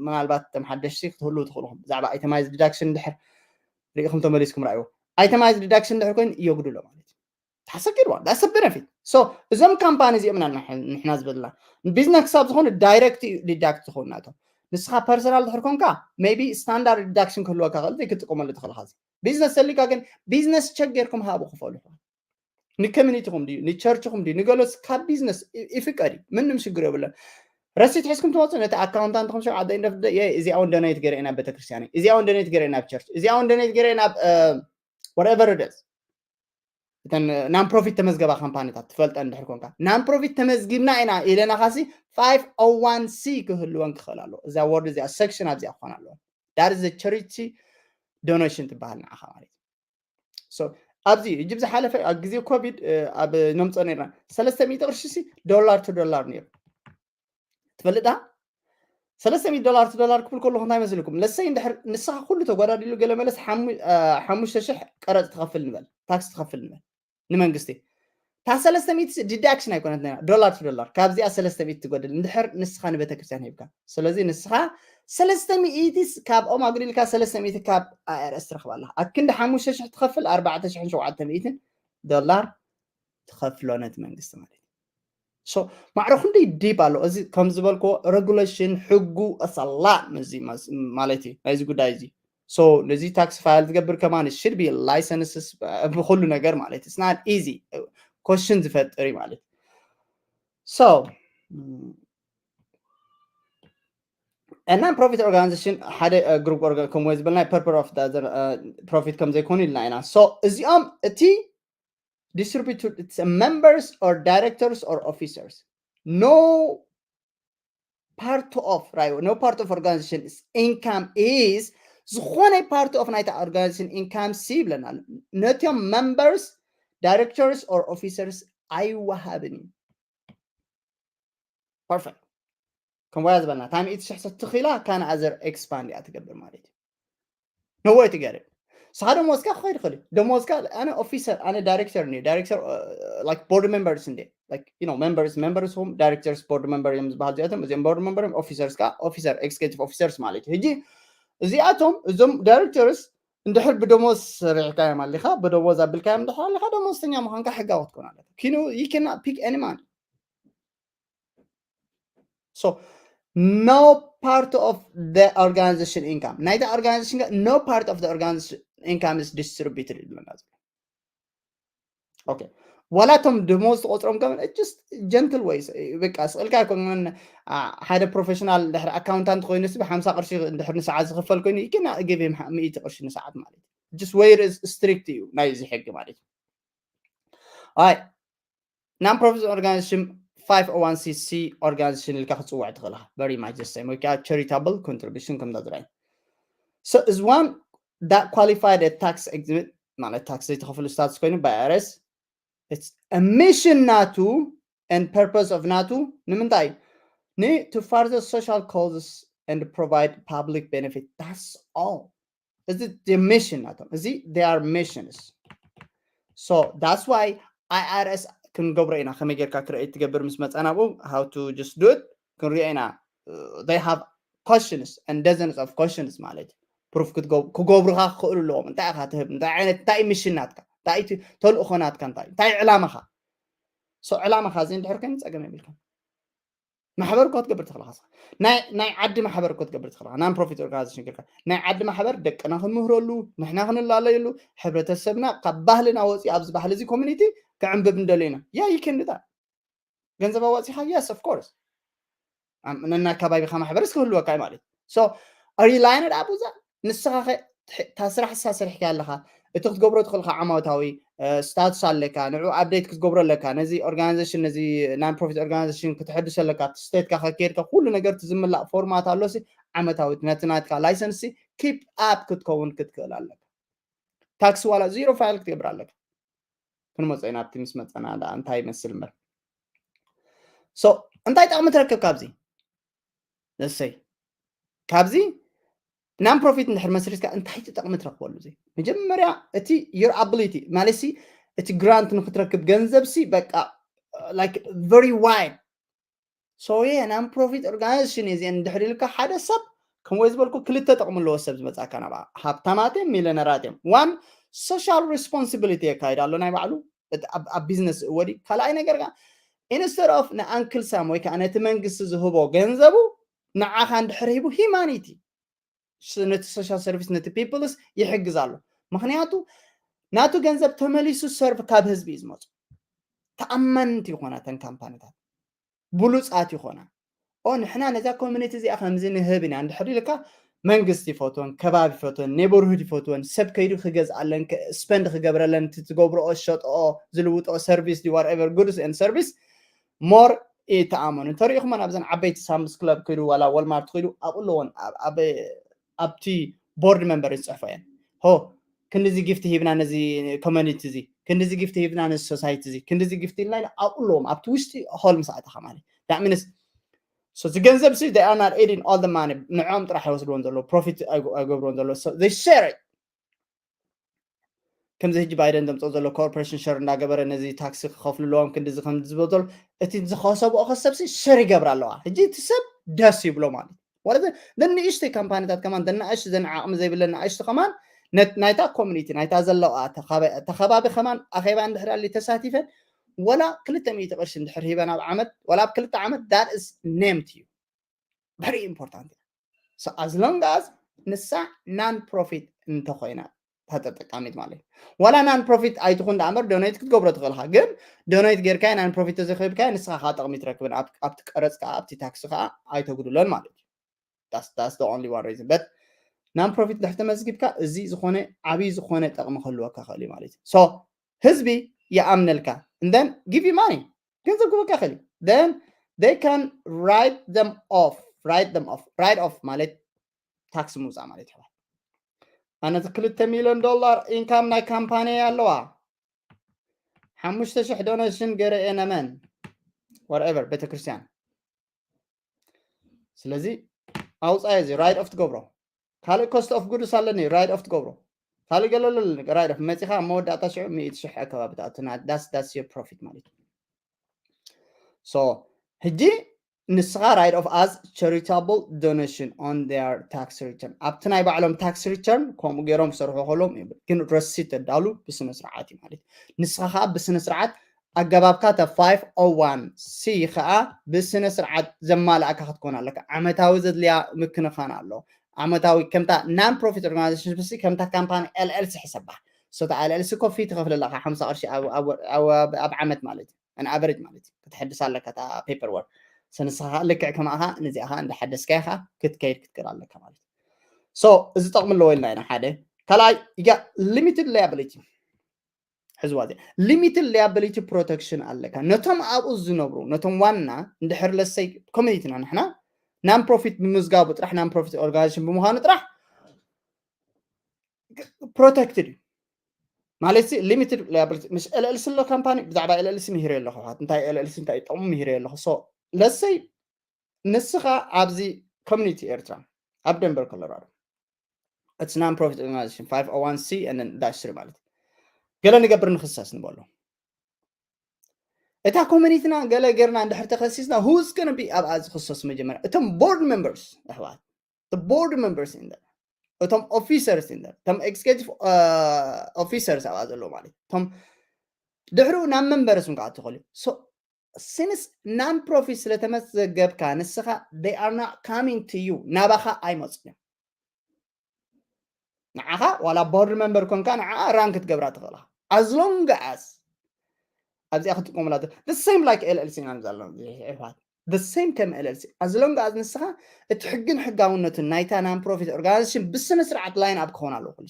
ምናልባት ተም ሓደሽቲ ክትህልው ትኽእልኹም ብዛዕባ ኣይተማይዝድ ዲዳክሽን እንድሕር ርኢኹም ተመሊስኩም ራእይዎ ኣይተማይዝድ ዲዳክሽን እንድሕር ኮይኑ የጉድሎ ማለት እዩ ታሰኪድ ዋን that's benefit so እዞም ካምፓኒ እዚኦም ኢና ንሕና ዝበልና ቢዝነስ ክሳብ ዝኾኑ ዳይሬክት እዩ ዲዳክት ዝኾኑ ናቶም ንስኻ ፐርሰናል ድሕር ኮንካ maybe ስታንዳርድ ዲዳክሽን ክህልወካ ክእል ዘይክትጥቀመሉ ትኽእል ኻዚ ቢዝነስ ሰሊካ ግን ቢዝነስ ቸክ ጌርኩም ሃቡ ክፈሉ ንኮሚኒቲኹም ድዩ ንቸርችኹም ድዩ ንገሎስ ካብ ቢዝነስ ይፍቀድ እዩ ምንም ሽግር የብለን ረሲት ሒዝኩም ትመፁ ነቲ ኣካውንታንትኹም ሸው ዓደ ኢንደፍ እዚኣ እውን ደነይት ገይረ ናብ ቤተክርስትያን እዚኣ እውን ደነይት ገይረ ናብ ቸርች እዚኣ እውን ደነይት ገይረ ናብ whatever it is እተን ናን ፕሮፊት ተመዝገባ ካምፓኒታት ትፈልጠ እንድሕር ኮንካ ናን ፕሮፊት ተመዝጊብና ኢና ኢለናኻሲ five oh one c ክህልወን ክኽእል ኣለዎ እዛ ወርድ እዚኣ ሴክሽን ኣብዚኣ ክኾን ኣለዎ that is charity donation ትበሃል ንዓኻ ማለት እዩ ኣብዚ እጅብ ዝሓለፈ ኣብ ግዜ ኮቪድ ኣብ ነምፀ ነርና ሰለስተ ሚእቲ ቅርሺ ሲ ዶላር ቱ ዶላር ነይሩ ትፈልጣ ሰለስተ ሚእቲ ዶላር ቱ ዶላር ክብል ከለኹ እንታይ መስልኩም ለሰይ እንድሕር ንስኻ ኩሉ ተጓዳዲሉ ገለ መለስ ሓሙሽተ ሽሕ ቀረፅ ትኸፍል ንበል ታክስ ትኸፍል ንበል ንመንግስቲ እታ ሰለስተ ሚእቲ ዲዳክሽን ኣይኮነት ዶላር ቱ ዶላር ካብዚኣ ሰለስተ ሚእቲ ትጎድል እንድሕር ንስኻ ንቤተክርስትያን ሂብካ ስለዚ ንስኻ ሰለስተ ሚእቲ ካብኦም ኣጉዲልካ ሰለስተ ሚእቲ ካብ ኣይኣርኤስ ትረኽብ ኣለኻ ኣብ ክንዲ ሓሙሽተ ሽሕ ትኸፍል ኣርባዕተ ሽሕን ሸውዓተ ሚእትን ዶላር ትኸፍሎ ነቲ መንግስቲ ማለት እዩ ማዕረ ክንደይ ዲፕ ኣሎ እዚ ከም ዝበልክዎ ሬጉሌሽን ሕጉ ኣሰላ ማለት እዩ ናይዚ ጉዳይ እዚ ነዚ ታክስ ፋይል ትገብር ከማን should be licenses ብኩሉ ነገር ማለት it's not easy ኮሽን ዝፈጥር እዩ ማለት so non profit organization ሓደ ግሩፕ ከምኡ ዝበልና purpose of profit ከም ዘይኮኑ ኢልና ኢና so እዚኦም እቲ distribute to its members or directors or officers no part of right no part of organization is income is ዝኾነ part of ናይታ organization income ሲ ይብለና ነቲኦም members directors or officers ኣይወሃብን እዩ perfect ከም ወያ ዝበልና ታም ኢት ሽሕ ሰትኺላ ካን ኣዘር ኤክስፓንድ እያ ትገብር ማለት እዩ ነወይ ትገርም ንስኻ ደሞዝካ ክኸይድ ይኽእል እዩ ደሞዝካ ኣነ ኦፊሰር ኣነ ዳይሬክተር እንዲ ዳይሬክተር like board members እንዲ like you know members members ም directors board member እዮም ዝበሃል እዚኣቶም እዚኦም board member እዮም officers ከዓ officer executive officers ማለት እዩ ሕጂ እዚኣቶም እዞም directors እንድሕር ብደሞዝ ሰሪሕካዮም ኣሊኻ ብደሞዝ ኣቢልካዮም እንድሕር ኣሊኻ ደሞዝተኛ ምዃንካ ሕጋዊ ክትኮን ኣለካ you cannot pick any man so no part of the organization income. ናይታ organization no part of the organization income is distributed ይብለና ዘሎ። Okay። ዋላ እቶም ደሞዝ ትቆፅሮም ከም just gentle ways፣ በቃ ስቕልካ ኣይኮን። ሓደ ፕሮፌሽናል ድሕሪ ኣካውንታንት ኮይኑ ብ ሓምሳ ቅርሺ ድሕሪ ንሰዓት ዝኽፈል ኮይኑ you cannot give him ሚእቲ ቅርሺ ንሰዓት ማለት just way strict እዩ ናይዚ ሕጊ ማለት እዩ። Non profit organization five oh one c c organization ኢልካ ክትፅውዕ ትኽእል ኢኻ። Very much the same ወይ ከዓ charitable contribution ከምዛ ዝረኣይ። So is one that qualified a tax exempt ማለት ታክስ ዘይተኸፍሉ ስታትስ ኮይኑ by I R S። It's a mission ናቱ and purpose of ናቱ ንምንታይ ን to further social causes and provide public benefit, that's all። እዚ mission ናቶም። እዚ they are missions። So that's why I R S ክንገብሮ ኢና። ከመይ ጌርካ create ትገብር ምስ መፃ ናብኡ how to just do it ክንሪኦ ኢና። They have questions and dozens of questions ማለት እዩ። ፕሩፍ ክገብሩካ ክኽእሉ ኣለዎም። እንታይ ኢኻ ትህብ? እንታይ ዓይነት እንታይ mission ናትካ? እንታይ ተልእኾ ናትካ? እንታይ እንታይ ዕላማኻ? So ዕላማኻ እዚ እንድሕር ኮይኑ ፀገም የብልካ። ማሕበር እኮ ትገብር ትኽእልካ። ናይ ናይ ዓዲ ማሕበር እኮ ትገብር ትኽእልካ። Non profit organization ጌርካ ናይ ዓዲ ማሕበር ደቅና ክንምህረሉ፣ ንሕና ክንላለየሉ፣ ሕብረተሰብና ካብ ባህልና ወፂ ኣብዚ ባህሊ እዚ ኮሚኒቲ ክዕንብብ እንደለና። Yeah, you can do that። ገንዘብ ኣዋፂኻ? Yes, of course። ነና ከባቢኻ ማሕበርስ ክህልወካ እዩ ማለት እዩ። So are you lying up with that? ንስኻ ከ እታ ስራሕ እሳ ሰሪሕካ ኣለኻ፣ እቲ ክትገብሮ ትኽእልካ ዓማውታዊ ስታቱስ ኣለካ፣ ንዑ ኣፕዴት ክትገብሮ ኣለካ። ነዚ ኦርጋናይዜሽን ነዚ non profit organization ክትሕድሶ ኣለካ። ስቴትካ ከከድካ ኩሉ ነገር ዝምላእ ፎርማት ኣሎ። ዓመታዊ ነቲ ናትካ ላይሰንስ keep up ክትከውን ክትክእል ኣለካ። ታክሲ ዋላ ዚሮ ፋይል ክትገብር ኣለካ። ክንመፀ ኢና ኣብቲ ምስ መፀና ዳ እንታይ ይመስል እምበር። So እንታይ ጠቕሚ ትረክብ ካብዚ? እሰይ ካብዚ non profit እንድሕር መስሪትካ እንታይ ትጠቕሚ ትረክበሉ? እዚ መጀመርያ እቲ your ability ማለት ሲ እቲ ግራንት ንክትረክብ ገንዘብ ሲ በቃ like very wide። So non profit organization እዚአን እንድሕር ኢልካ ሓደ ሰብ ከም ወይ ዝበልኩ ክልተ ጠቕሚ ኣለዎ ሰብ ዝመፃካ ናብኣ። ሃብታማት እዮም፣ ሚሊዮነራት እዮም። One social responsibility የካይድ ኣሎ ናይ ባዕሉ ኣብ ቢዝነስ እወዲ። ካልኣይ ነገር ካ instead of ንኣንክል ሳም ወይ ከዓ ነቲ መንግስቲ ዝህቦ ገንዘቡ ንዓኻ እንድሕር ሂቡ humanity ነቲ social service ነቲ ፒፕልስ ይሕግዝ ኣሎ። ምክንያቱ ናቱ ገንዘብ ተመሊሱ ሰርቭ ካብ ህዝቢ እዩ ዝመፁ። ተኣማንቲ ይኾና ተን ካምፓኒታት፣ ብሉፃት ይኾና። ኦ ንሕና ነዛ ኮሚኒቲ እዚኣ ከምዚ ንህብ ኢና እንድሕር ኢልካ መንግስቲ ይፈትወን፣ ከባቢ ይፈትወን፣ ኔበርሁድ ይፈትወን፣ ሰብ ከይዱ ክገዝኣለን ስፐንድ ክገብረለን እቲ ትገብረኦ ዝሸጠኦ ዝልውጠኦ ሰርቪስ whatever goods and service more ይተኣመኑ። እንተሪኢኹም ኣብዘን ዓበይቲ ሳምስ ክለብ ክዱ ዋላ ወልማርት ክዱ ኣብኡ ኣለዎን ኣብቲ ቦርድ መንበር ዝፅሕፎ እየን። ሆ ክንዲዚ ጊፍቲ ሂብና ነዚ ኮሚኒቲ እዚ፣ ክንዲዚ ጊፍቲ ሂብና ነዚ ሶሳይቲ እዚ፣ ክንዲዚ ጊፍቲ ኢልና ኣብኡ ኣለዎም ኣብቲ ውሽጢ ሆል ምስ ኣተኻ ማለት ዳሚንስ እዚ ገንዘብ ሲ they are not eating all the money ንዕኦም ጥራሕ ይወስድዎን ዘሎ ፕሮፊት ኣይገብርዎን ዘሎ they share it። ከምዚ ሕጂ ባይደን ዘምፅኦ ዘሎ ኮርፖሬሽን ሸር እንዳገበረ ነዚ ታክሲ ክኸፍሉ ኣለዎም ክንዲዚ ከም ዝበሎ እቲ ዝኸሰብኦ ከሰብ ሲ ሸር ይገብር ኣለዋ። ሕጂ እቲ ሰብ ደስ ይብሎ ማለት ወላ ንእሽተይ ካምፓኒታት ከማን ደናእሽ ዘን ዓቕሚ ዘይብለን ንኣሽቱ ከማን ናይታ ኮሚኒቲ ናይታ ዘለዋ ተኸባቢ ከማን ኣኼባ እንድሕር ኣሊ ተሳቲፈን ወላ ክልተ ሚእቲ ቅርሺ እንድሕር ሂበን ኣብ ዓመት ወላ ኣብ ክልተ ዓመት that is name to you very important። So as long as ንሳ non profit እንተኮይና ተጠቃሚት ማለት እዩ። ዋላ non profit ኣይትኹን ዳኣ እምበር ዶኔት ክትገብሮ ትኽእል ኢኻ። ግን ዶኔት ጌርካዮ non profit ተዘይከብካዮ ንስኻ ከዓ ጥቕሚ ትረክብን ኣብቲ ቀረፅ ከዓ ኣብቲ ታክሲ ከዓ ኣይተጉድሎን ማለት እዩ። That's the only one reason but non profit ድሕር ተመዝጊብካ እዚ ዝኾነ ዓብዪ ዝኾነ ጠቕሚ ክህልወካ ክእል እዩ ማለት እዩ። So ህዝቢ ይኣምነልካ and then give you money ገንዘብ ክህበካ ክእል እዩ። Then they can write them off write them off write off ማለት ታክሲ ምውፃእ ማለት ይሕዋት። ኣነ ክልተ ሚሊዮን ዶላር ኢንካም ናይ ካምፓኒ ኣለዋ። ሓሙሽተ ሽሕ ዶኔሽን ገይረ እየ ነመን whatever ቤተክርስትያን። ስለዚ ኣውፃዮ እዚ ራይት ኦፍ ትገብሮ። ካልእ ኮስት ኦፍ ጉድስ ኣለኒ ራይት ኦፍ ትገብሮ። ካልእ ገለ ኣለኒ ራይት ኦፍ መፂኻ ኣብ መወዳእታ ሽዑ ሚእቲ ሽሕ ኣከባቢ ትኣቱ that's your profit ማለት እዩ። So ሕጂ ንስኻ write off as charitable donation on their tax return ኣብቲ ናይ ባዕሎም ታክስ ሪተርን ከምኡ ገይሮም ክሰርሑ ከለዎም ግን ረሲት ተዳሉ ብስነ ስርዓት እዩ ማለት እዩ። ንስኻ ከዓ ብስነ ስርዓት ኣገባብካ እታ five oh one C ከዓ ብስነ ስርዓት ዘማልኣካ ክትኮን ኣለካ። ዓመታዊ ዘድልያ ምክንኻን ኣሎ። ዓመታዊ ከምታ non profit organization ስ ከምታ ካምፓኒ L L C ሕሰባ። So እታ L L C ኮፊ ትኸፍለላ ሓምሳ ቅርሺ ኣብ ዓመት ማለት እዩ። An average ማለት እዩ። ክትሕድስ ኣለካ እታ paperwork። ንስኻ ልክዕ ከማኻ ነዚኣ ኸዓ እንዳሓደስካያ ኸዓ ክትከይድ ክትክእል ኣለካ ማለት እዩ። So እዚ ጠቕሚ ኣለዎ ኢልና ኢና ሓደ። ካልኣይ limited liability ሕዝዋ እዚኣ limited liability protection ኣለካ። ነቶም ኣብኡ ዝነብሩ ነቶም ዋና እንድሕር ለሰይ ኮሚኒቲና ንሕና non profit ብምዝጋቡ ጥራሕ non profit organization ብምዃኑ ጥራሕ protected እዩ ማለት limited liability ምስ L L C ኣሎ ካምፓኒ ብዛዕባ L L C ምሂረ ኣለኹ። እንታይ L L C እንታይ ጠቕሙ ምሂረ ኣለኹ። So ለሰይ ንስኻ ኣብዚ ኮሚኒቲ ኤርትራ ኣብ ደንበር ኮሎራዶ it's non profit organization five oh one C and dash three ማለት ገለ ንገብር ንኽሰስ ንበሎ እታ ኮሚኒቲና ገለ ጌርና እንድሕር ተኸሲስና who's gonna be ኣብኣ ዝኽሰስ መጀመርያ እቶም board members ኣሕዋት board members in there እቶም officers in there እቶም executive officers ኣብኣ ዘለዉ ማለት እቶም ድሕሪኡ ናብ መንበርስ እውን ከዓ ትኽእሉ። Since non profit ስለተመዘገብካ ንስኻ they are not coming to you ናባኻ ኣይመፁን እዮም። ንዓኻ ዋላ board member ኮንካ ንዓኣ run ክትገብራ ትኽእልኻ as long as ኣብዚኣ ክትጥቀሙላ the same like L L C ኢና ንዛሎም ሕፋት the same ከም L L C as long as ንስኻ እቲ ሕግን ሕጋውነትን ናይታ non profit organization ብስነ ስርዓት line up ክኾን ኣለዎ ኩሉ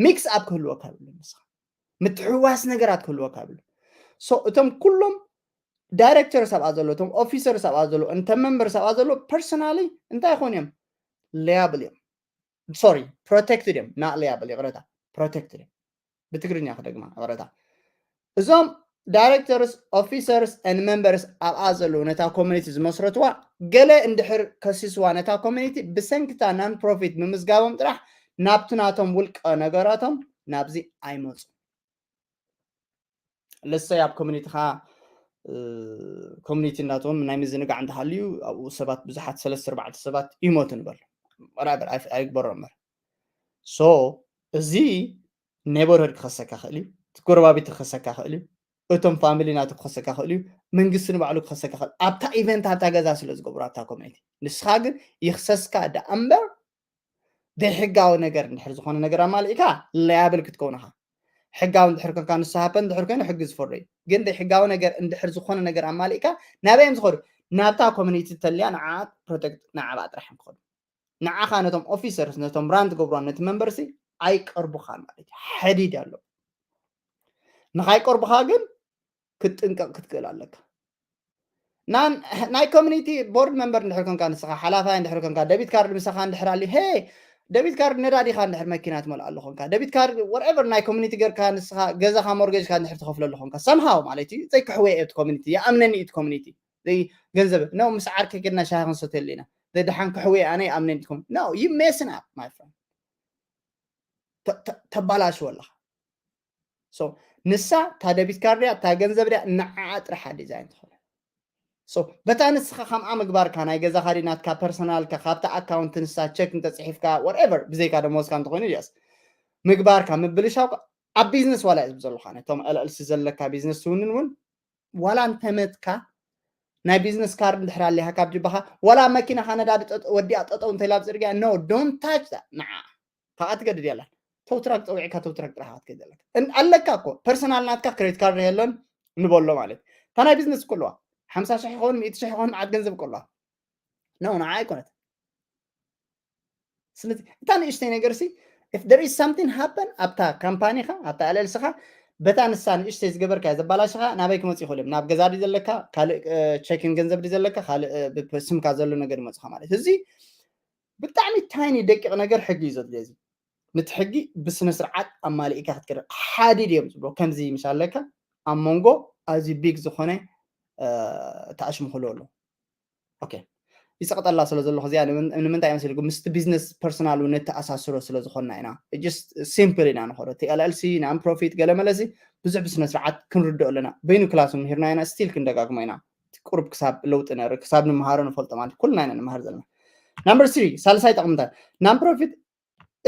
mix up ክህልወካ ይብሉ ንስኻ ምትሕዋስ ነገራት ክህልወካ ይብሉ። So እቶም ኩሎም directors ኣብኣ ዘሎ እቶም officers ኣብኣ ዘሎ እንተ members ኣብኣ ዘሎ personally እንታይ ይኾኑ እዮም? Liable እዮም። Sorry protected እዮም። Not liable ይቕረታ protected እዮም። ብትግርኛ ክደግማ ይቕረታ። እዞም directors officers and members ኣብኣ ዘለዉ ነታ ኮሚኒቲ ዝመስረትዋ ገለ እንድሕር ከሲስዋ ነታ ኮሚኒቲ ብሰንክታ non profit ምምዝጋቦም ጥራሕ ናብቲ ናቶም ውልቀ ነገራቶም ናብዚ ኣይመፁ። ለሰይ ኣብ ኮሚኒቲኻ ኮሚኒቲ እናቶም ናይ ምዝንጋዕ እንተሃልዩ ኣብኡ ሰባት ብዙሓት ሰለስተ ኣርባዕተ ሰባት ይሞቱ ንበል ኣይግበሮ እምበር so እዚ neighborhood ክኸሰካ ክእል እዩ። ጎረባቢት ክኸሰካ ክእል እዩ። እቶም ፋሚሊ ናቱ ክኸሰካ ክእል እዩ። መንግስቲ ንባዕሉ ክኸሰካ ክእል ኣብታ event ኣብታ ገዛ ስለ ዝገብሩ ኣብታ ኮሚኒቲ ንስኻ ግን ይኽሰስካ ደኣ እምበር ዘይሕጋዊ ነገር እንድሕር ዝኾነ ነገር ኣማሊእካ liable ክትከውን ኢኻ። ሕጋዊ እንድሕር ኮንካ ንሱ happen እንድሕር ኮይኑ ሕጊ ዝፈርዶ እዩ። ግን ዘይሕጋዊ ነገር እንድሕር ዝኾነ ነገር ኣማሊእካ ናበይ እዮም ዝኸዱ? ናብታ ኮሚኒቲ ተልያ ንዓ protect ንዓኣ ጥራሕ እዮም ክኸዱ። ንዓኻ ነቶም officers ነቶም run ትገብሮም ነቲ members ኣይቀርቡኻን ማለት እዩ። ሓዲድ ኣሎ። ንኻይቀርቡኻ ግን ክትጥንቀቕ ክትክእል ኣለካ። ናይ ኮሚኒቲ board member እንድሕር ኮንካ ንስኻ ሓላፋይ እንድሕር ኮንካ debit card ምሳኻ እንድሕር ኣልዩ hey debit card ነዳዲኻ እንድሕር መኪና ትመልኣሉ ኮንካ debit card whatever ናይ ኮሚኒቲ ጌርካ ንስኻ ገዛኻ mortgage ካ እንድሕር ትኸፍለሉ ኮንካ somehow ማለት እዩ ዘይክሕወየ እቲ ኮሚኒቲ ይኣምነኒ እቲ ኮሚኒቲ ገንዘብ no ምስ ዓርከይ ጌርና ሻሂ ክንሰትየሉ ኢና ደሓን ክሕወየ ኣነ ይኣምነኒ እቲ ኮሚኒቲ no you messing up my friend ተባላሽዎ ኣለኻ። ንሳ እታ debit card እያ እታ ገንዘብ እያ ንዓኣ ጥራሕ design ትኾነ በታ ንስኻ ከምኣ ምግባርካ ናይ ገዛኻ ድዩ ናትካ personal ካ ካብታ account ንሳ check እንተፅሒፍካ whatever ብዘይካ ደሞዝካ እንተኾይኑ yes ምግባርካ ምብልሻው ኣብ business ዋላ እዩ ዘለኻ ነቶም L L C ዘለካ business ትውንን እውን ዋላ እንተመትካ ናይ business card እንድሕር ኣሊኻ ካብ ጅባኻ ዋላ መኪናኻ ነዳዲ ወዲኣ ጠጠው እንተኢላ ኣብ ፅርግያ no don't touch that ንዓ ካዓ ትገድድ የላን tow truck ፀዊዕካ tow truck ጥራሕ ክትከይድ ኣለካ ኣለካ እኮ personal ናትካ credit card የለን ንበሎ ማለት እታ ናይ business እኮ ኣለዋ ሓምሳ ሽሕ ይኸውን ሚእቲ ሽሕ ይኸውን መዓት ገንዘብ እኮ ኣለዋ no ንዓ ኣይኮነት ስለዚ እታ ንእሽተይ ነገር ሲ if there is something happen ኣብታ ካምፓኒኻ ኣብታ L L C ኻ በታ ንሳ ንእሽተይ ዝገበርካ ዘባላሽኻ ናበይ ክመፁ ይኽእሉ እዮም ናብ ገዛ ድዩ ዘለካ ካልእ checking ገንዘብ ድዩ ዘለካ ካልእ ስምካ ዘሎ ነገር ይመፁኻ ማለት እዚ ብጣዕሚ tiny ደቂቕ ነገር ሕጊ እዩ ዘድልዮ እዚ ነቲ ሕጊ ብስነ ስርዓት ኣማሊእካ ክትቀርብ ሓዲድ እዮም ዝብሎ ከምዚ ምስ ኣለካ ኣብ መንጎ ኣዝዩ big ዝኾነ ተኣሽምክሎ ኣሎ okay ይፀቕጠላ ስለ ዘለኹ እዚኣ ንምንታይ መሲልኩም ምስቲ business personal እውን ነተኣሳስሮ ስለ ዝኾንና ኢና just simple ኢና ንኸዶ እቲ L L C non profit ገለ መለሲ ብዙሕ ብስነ ስርዓት ክንርድኦ ኣለና በይኑ class ምሂርና ኢና still ክንደጋግሞ ኢና ቁሩብ ክሳብ ለውጢ ነርኢ ክሳብ ንምሃሮ ንፈልጦ ማለት ኩልና ኢና ንምሃር ዘለና number three ሳልሳይ ጠቕምታት non profit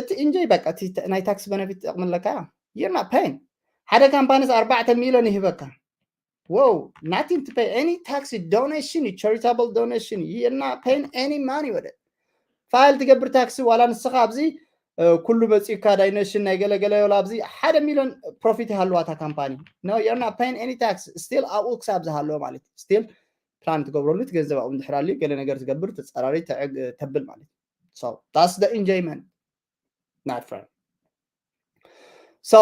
እቲ enjoy በቃ ናይ tax benefit ጠቕሚ ኣለካ you're not paying ሓደ ካምፓኒስ ኣርባዕተ ሚልዮን ይህበካ Whoa, nothing to pay, any tax, donation, charitable donation, you're not paying any money with it. File ትገብር ታክሲ ዋላ ንስኻ ኣብዚ ኩሉ መፂኡካ ዳይነሽን ናይ ገለገለ ዮላ ኣብዚ ሓደ ሚሊዮን ፕሮፊት ይሃልዋ እታ ካምፓኒ። No, you're not paying any tax. Still ኣብኡ ክሳብ ዝሃለወ ማለት still ፕላን ትገብረሉ እቲ ገንዘብ ኣብኡ እንድሕር ኣልዩ ገለ ነገር ትገብር ትፀራሪ ተብል ማለት። So that's the enjoyment, my friend. So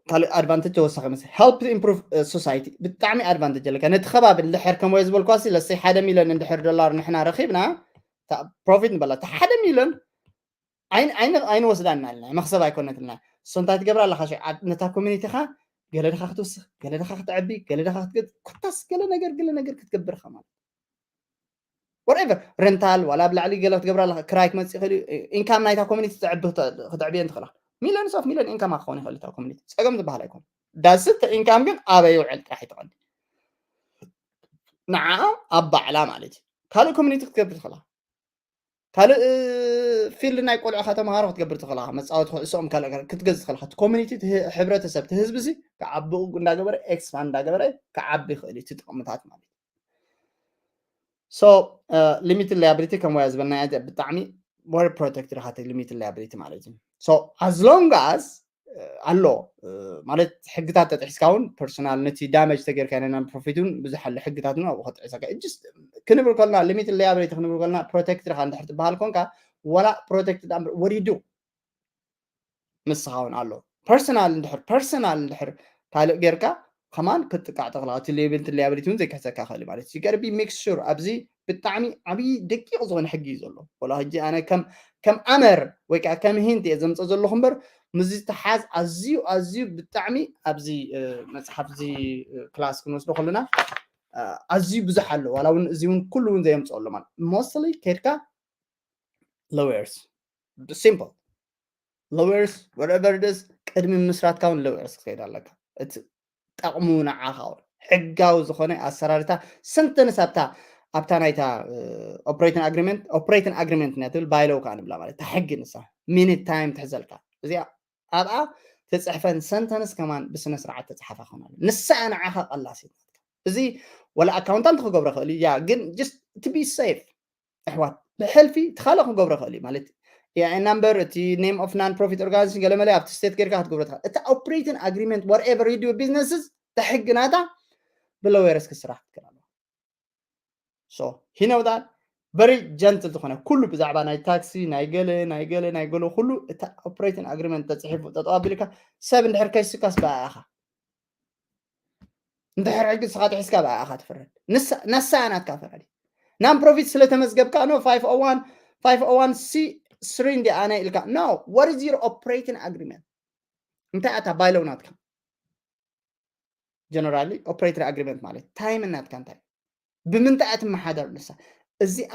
ካልእ ኣድቫንቴጅ ተወሳኺ መስ help improve society ብጣዕሚ ኣድቫንቴጅ ኣለካ ነቲ ከባቢ እንድሕር ከም ወይ ዝበልኳ ሲ ለሰይ ሓደ ሚሊዮን እንድሕር ዶላር ንሕና ረኺብና ፕሮፊት ንበላ እቲ ሓደ ሚሊዮን ኣይንወስዳና ኣለና መክሰብ ኣይኮነትልና እሶ እንታይ ትገብር ኣለካ ነታ ኮሚኒቲኻ ገለ ድኻ ክትውስኽ ገለ ድኻ ክትዕቢ ገለ ድኻ ክትገጥ ኮታስ ገለ ነገር ገለ ነገር ክትገብር ኢኻ ማለት whatever rental ዋላ ኣብ ላዕሊ ገለ ክትገብር ኣለካ ክራይ ክመፅእ ይኽእል እዩ income ናይታ ኮሚኒቲ ክትዕብየን ትኽእላ millions of million income ክኸውን ይኽእል እታ ኮሚኒቲ ፀገም ዝበሃል ኣይኮነ ዳስት income ግን ኣበይ ውዕል ጥራሕ ይትቐል ንዓ ኣብ ባዕላ ማለት እዩ ካልእ ኮሚኒቲ ክትገብር ትኽእላ ካልእ ፊልድ ናይ ቆልዑ ከተምሃሮ ክትገብር ትኽእላ መፃወቲ ኩዕሶኦም ካልእ ክትገዝ ትኽእልካ ኮሚኒቲ ሕብረተሰብ ህዝቢ ሲ ክዓቢ እንዳገበረ ኤክስፓንድ እንዳገበረ ክዓቢ ይኽእል እዩ ጥቕምታት ማለት so limited liability ከም ወያ ዝበልና ብጣዕሚ well protected ኢኻ limited liability ማለት እዩ so as long as ኣሎ ማለት ሕግታት ተጥሒስካ እውን personal ነቲ damage ተገይርካ ናይ non profit እውን ብዙሕ ኣሎ ሕግታት እውን ኣብኡ ከጥዕሰካ just ክንብል ከልና limited liability ክንብል ከልና protected ኢኻ እንድሕር ትበሃል ኮንካ ወላ protected what do you do ንስኻ እውን ኣሎ personal እንድሕር personal እንድሕር ካልእ ጌርካ ከማን ክትጥቃዕ ተኽላ እቲ limited liability እውን ዘይክሕሰካ ክእል ማለት እዩ ገርቢ make sure ኣብዚ ብጣዕሚ ዓብዪ ደቂቕ ዝኾነ ሕጊ እዩ ዘሎ ወላ ሕጂ ኣነ ከም ኣመር ወይ ከዓ ከም ሂንት እየ ዘምፀ ዘለኹ እምበር ምስዚ ዝተሓዝ ኣዝዩ ኣዝዩ ብጣዕሚ ኣብዚ መፅሓፍ እዚ ክላስ ክንወስዶ ከለና ኣዝዩ ብዙሕ ኣሎ ዋላ እውን እዚ እውን ኩሉ እውን ዘየምፅኦ ኣሎ ማለት mostly ከድካ lawyers simple lawyers whatever it is ቅድሚ ምስራትካ እውን lawyers ክትከይድ ኣለካ እቲ ጠቕሙ ንዓኻ እውን ሕጋዊ ዝኾነ ኣሰራርታ sentence ኣብታ ኣብታ ናይታ operating agreement operating agreement ና ትብል by law ከዓ ንብላ ማለት እታ ሕጊ ንሳ minute time ትሕዘልካ እዚኣ ኣብኣ ተፅሕፈን sentence ከማን ብስነ ስርዓት ተፅሓፋ ክኾና ንሳ ንዓኻ ቀላሲት እዚ ወላ ኣካውንታንት ክገብሮ ክእል እያ ግን just to be safe ኣሕዋት ብሕልፊ እቲ ካልእ ክገብሮ ክእል እዩ ማለት number እቲ name of non profit organization ገለመለ ኣብቲ state ጌርካ ክትገብሮ ትኽእል እቲ operating agreement whatever you do businesses ተሕጊ ናታ ብለወረስ ክስራሕ ክትክእል ኣለዋ so he know that very gentle ዝኾነ ኩሉ ብዛዕባ ናይ ታክሲ ናይ ገለ ናይ ገለ ናይ ገለ ኩሉ እቲ operating agreement ተፅሒፉ ጠጠው ኣቢልካ ሰብ እንድሕር ከይስካስ ብኣኻ እንድሕር ሕጊ ንስኻ ጥሒስካ ብኣኻ ትፍረድ ንሳ ናትካ ፈራዲ non profit ስለተመዝገብካ no five oh one five oh one c three እንዲ ኣነ ኢልካ no what is your operating agreement እንታይ ኣታ by law ናትካ generally operating agreement ማለት time ናትካ እንታይ ብምንታይ እያ ትመሓደር ንሳ እዚኣ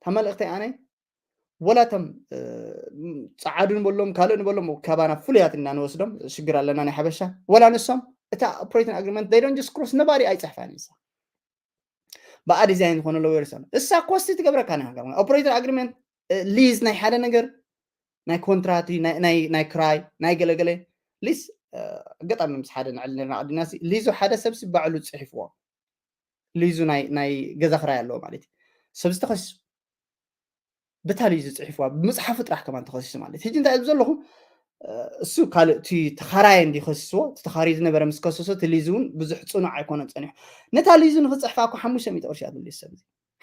ተመልእክተይ ኣነ ወላ እቶም ፃዓዱ ንበሎም ካልእ ንበሎም ካባና ፍሉያት ኢና ንወስዶም ሽግር ኣለና ናይ ሓበሻ ወላ ንሶም እታ operating agreement they don't just cross nobody ኣይፅሕፋን ንሳ ብኣ ዲዛይን ዝኾነ lawyer ሰ እሳ ኮስቲ ትገብረካ ናይ ሃገር operating agreement lease ናይ ሓደ ነገር ናይ ኮንትራት ናይ ክራይ ናይ ገለገለ lease ኣጋጣሚ ምስ ሓደ ንዕል ነርና ቅዲና ሊዙ ሓደ ሰብሲ ባዕሉ ፅሒፍዎ ሊዙ ናይ ገዛ ክራይ ኣለዎ ማለት እዩ ሰብዚ ተኸሲሱ ብታ ሊዙ ፅሒፍዋ ብምፅሓፉ ጥራሕ ከማን ተኸሲሱ ማለት ሕጂ እንታይ ዘለኹ እሱ ካልእ እቲ ተኻራየ እንዲ ከሲስዎ እቲ ተኻሪ ዝነበረ ምስ ከሰሶ እቲ ሊዝ እውን ብዙሕ ፅኑዕ ኣይኮነን ፀኒሑ ነታ ሊዙ ንክፅሕፋ እኮ ሓሙሽተ ሚእቲ ቅርሺ ኣድልዩ ሰብ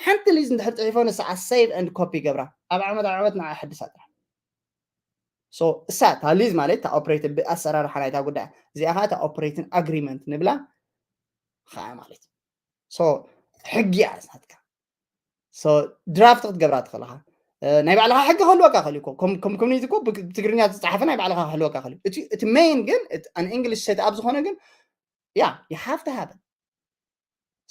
ሓንቲ ሊዝ እንድሕር ፅሒፎ ንስዓ save and copy ገብራ ኣብ ዓመት ኣብ ዓመት ንዓ ሕድሳ ጥራሕ so እሳ እታ ሊዝ ማለት እታ operating ብኣሰራርሓ ናይታ ጉዳይ እዚኣ ከዓ እታ operating agreement ንብላ ከዓ ማለት so ሕጊ እያ ናትካ ድራፍት ክትገብራ ትኽእልኻ ናይ ባዕልኻ ሕጊ ክህልወካ ክእል እኮ ከም ኮሚኒቲ እኮ ብትግርኛ ዝፀሓፈ ናይ ባዕልኻ ክህልወካ ክእል እቲ main ግን an English set up ዝኾነ ግን yeah you have to have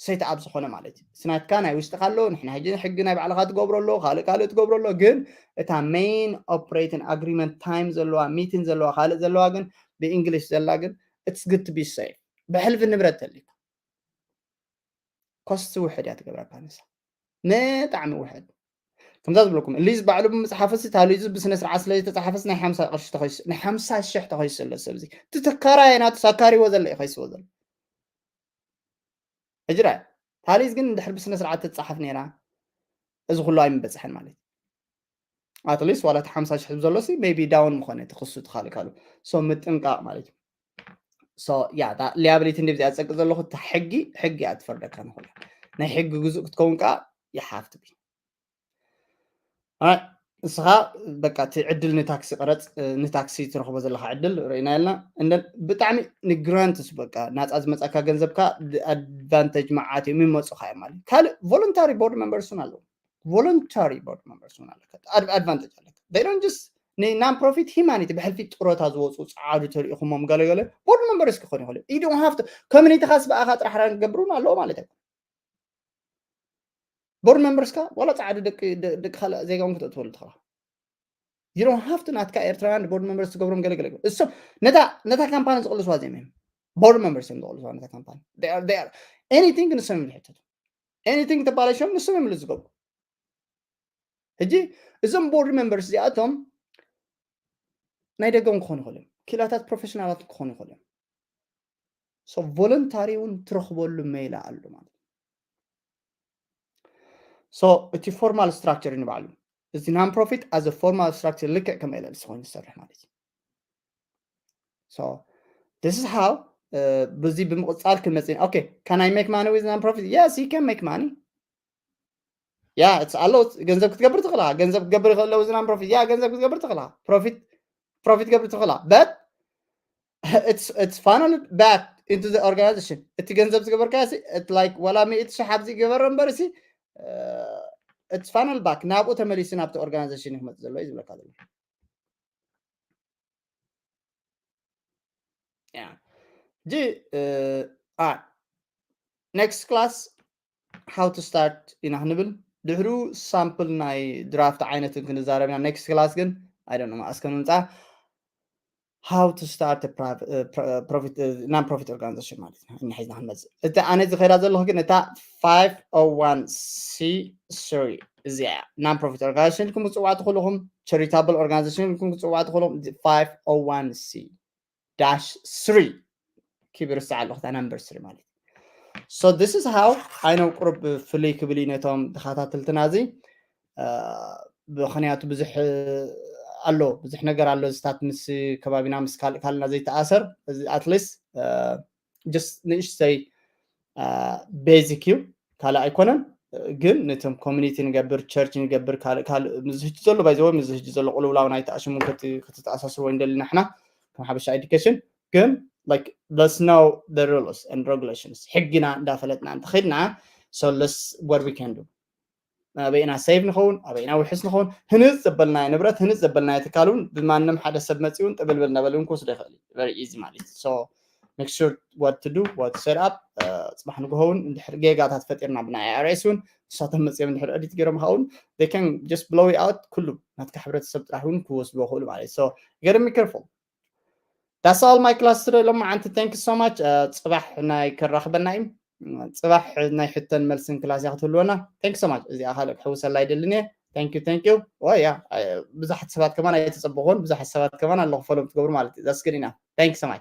set up ዝኾነ ማለት እዩ ስናትካ ናይ ውሽጥካ ኣሎ ንሕና ሕጂ ሕጊ ናይ ባዕልኻ ትገብሮ ኣሎ ካልእ ካልእ ትገብሮ ኣሎ ግን እታ main operating agreement time ዘለዋ meeting ዘለዋ ካልእ ዘለዋ ግን ብ English ዘላ ግን it's good to be safe ብሕልፊ ንብረት ተሊካ ኮስቲ ውሕድ እያ ትገብረካ ንሳ ብጣዕሚ ውሕድ ከምዛ ዝብለኩም ሊዝ ባዕሉ ብምፅሓፍሲ እታ ሊዝ ብስነ ስርዓት ስለ ዝተፃሓፈስ ናይ ሓምሳ ቅርሺ ተኸይሱ ናይ ሓምሳ ሽሕ ተኸይሱ ዘሎ ሰብ እዚ እቲ ተካራየ ናቱ ሳካሪዎ ዘሎ እዩ ከይስዎ ዘሎ ሕጂ ዳ ታሊዝ ግን ድሕር ብስነ ስርዓት ተጻሓፍ ነይራ፣ እዚ ኩሉ ኣይምበጽሐን ማለት እዩ። ኣትሊስት ዋላ እቲ ሓምሳ ሽሕ ዘሎ ሲ ሜቢ ዳውን ምኾነ እቲ ክሱ ትኻልእ ካሉ። ሶ ምጥንቃቕ ማለት እዩ። ሶ ያ ሊያብሊቲ እንዲ ብዚኣ ዝጸቅጥ ዘለኹ እታ ሕጊ ሕጊ እያ ትፈርደካ ንኹላ። ናይ ሕጊ ግዙእ ክትከውን ከዓ ይሓፍት ንስኻ በቃ እቲ ዕድል ንታክሲ ቀረፅ ንታክሲ ትረኽቦ ዘለካ ዕድል ርኢና የልና። እንደን ብጣዕሚ ንግራንትስ በቃ ናፃ ዝመፃካ ገንዘብካ ኣድቫንቴጅ መዓት እዮም ይመፁካ እዮም ማለት ካልእ ቮለንታሪ ቦርድ ሜምበርስ እውን ኣለዉ። ቮለንታሪ ቦርድ ሜምበርስ እውን ኣለካ ኣድቫንቴጅ ኣለካ። ዶንት ጀስት ንናን ፕሮፊት ሂማኒቲ ብሕልፊ ጥሮታ ዝወፁ ፀዓዱ ተሪኢኹሞም ገለገለ ቦርድ ሜምበርስ ክኾኑ ይኽእሉ እዮም። ኢዶም ሃፍቶ ኮሚኒቲካ ስበኣኻ ጥራሕ ራ ክገብሩ እውን ኣለዎ ማለት እዩ። ቦርድ ሜምበርስካ ዋላ ፃዕዱ ደቂ ካልእ ዜጋ እውን ክተእትወሉ ትኽእል። You don't have to ናትካ ኤርትራውያን ቦርድ ሜምበርስ ትገብሮም ገለገለ እሶም ነታ ካምፓኒ ዝቕልስዋ ዜም እዮም። ቦርድ ሜምበርስ እዮም ዝቕልስዋ ነታ ካምፓኒ። ኤኒቲንግ ንሶም እዮም ዝሕተቱ። ኤኒቲንግ ተባላሽዮም ንሶም እዮም ዝገብሩ። ሕጂ እዞም ቦርድ ሜምበርስ እዚኣቶም ናይ ደገም ክኾኑ ይኽእሉ እዮም። ክኢላታት ፕሮፌሽናላት ክኾኑ ይኽእሉ እዮም። ሶ ቮለንታሪ እውን ትረኽበሉ ሜላ ኣሎ ማለት እዩ። ሶ እቲ ፎርማል ስትራክቸር ንባዕሉ እዚ ናን ፕሮፊት ኣዘ ፎርማል ስትራክቸር ልክዕ ከም ኤል ኤል ሲ ኮይኑ ዝሰርሕ ማለት እዩ። So this is how በዚ ብምቕፃል ክንመፅእ okay, can I make money with non profit? Yes, you can make money. ያ ኣሎ። ገንዘብ ክትገብር ትኽእላ። ገንዘብ ክትገብር ይኽእለ with non profit። ያ ገንዘብ ክትገብር ትኽእላ። ፕሮፊት ፕሮፊት ገብር ትኽእላ። But it's it's funnel back into the organization። እቲ ገንዘብ ዝገበርካ like ዋላ ሚእቲ ሽሕ ኣብዚ ገበር እምበር ሲ it's funnel back ናብኡ ተመሊሱ ናብቲ ኦርጋናይዜሽን ክመፅእ ዘሎ እዩ ዝብለካ ዘሎ። ጂ next class how to start ኢና ክንብል ድሕሩ ሳምፕል ናይ ድራፍት ዓይነትን ክንዛረብ ኢና። Next class ግን I don't know እስከ ንምፃ how to start non profit organization ማለት ኢና ሒዝና ክንመፅእ። እቲ ኣነ ዝኸዳ ዘለኹ ግን እታ five oh one c three እዚኣ non profit organization ኢልኩም ክፅዋዕ ትኽእልኹም፣ charitable organization ኢልኩም ክፅዋዕ ትኽእልኹም። five oh one c dash three ኪብ ርስዓ ኣለኹ እታ number three ማለት እዩ። So this is how I know ቁሩብ ፍልይ ክብል እዩ ነቶም ተኸታተልትና እዚ ምኽንያቱ ብዙሕ ኣሎ ብዙሕ ነገር ኣሎ እዚታት ምስ ከባቢና ምስ ካልእ ካልእና ዘይተኣሰር at least just ንእሽተይ basic እዩ ካልእ ኣይኮነን። ግን ነቶም ኮሚኒቲ ንገብር ቸርች ንገብር ካልእ ካልእ ምስ ህጂ ዘሎ ባይዘወ ምስ ህጂ ዘሎ ቁልውላው ናይ ተኣሽሙ ክትተኣሳስርዎ እንደሊ ንሕና ከም ሓበሻ ኤዱኬሽን ግን like let's know the rules and regulations ሕጊና እንዳፈለጥና እንተኸድና so let's what we can do ኣበይና ሴቭ ንኸውን ኣበይና ውሕስ ንኸውን ህንፅ ዘበልናዮ ንብረት ህንፅ ዘበልናዮ ትካል እውን ብማንም ሓደ ሰብ መፂ እውን ጥብልብል እናበለ እውን ክወስዶ ይኽእል እዩ very easy ማለት እዩ። So make sure what to do what to set up ፅባሕ ንግሆ እውን እንድሕር ጌጋታት ፈጢርና ብናይ ኣይ ኣር ኤስ እውን ንሳቶም መፂኦም እንድሕር ኤዲት ገይሮም ከዓ እውን they can just blow it out ኩሉ ናትካ ሕብረተሰብ ጥራሕ እውን ክወስድዎ ክእሉ ማለት እዩ። So you gotta be careful. That's all my class today ሎማዓንቲ thank you so much። ፅባሕ ናይ ከራኽበና እዩ። ፅባሕ ናይ ሕቶን መልስን ክላስ እያ ክትህልወና። Thank you so much። እዚኣ ካልእ ክሕውሰላ ኣይደልን እየ። Thank you thank you። ኦ ያ ብዙሓት ሰባት ከማን ኣይተፀበኹን ብዙሓት ሰባት ከማን ኣለኹ ፎሎም ትገብሩ ማለት እዩ። That's good enough. Thank you so much።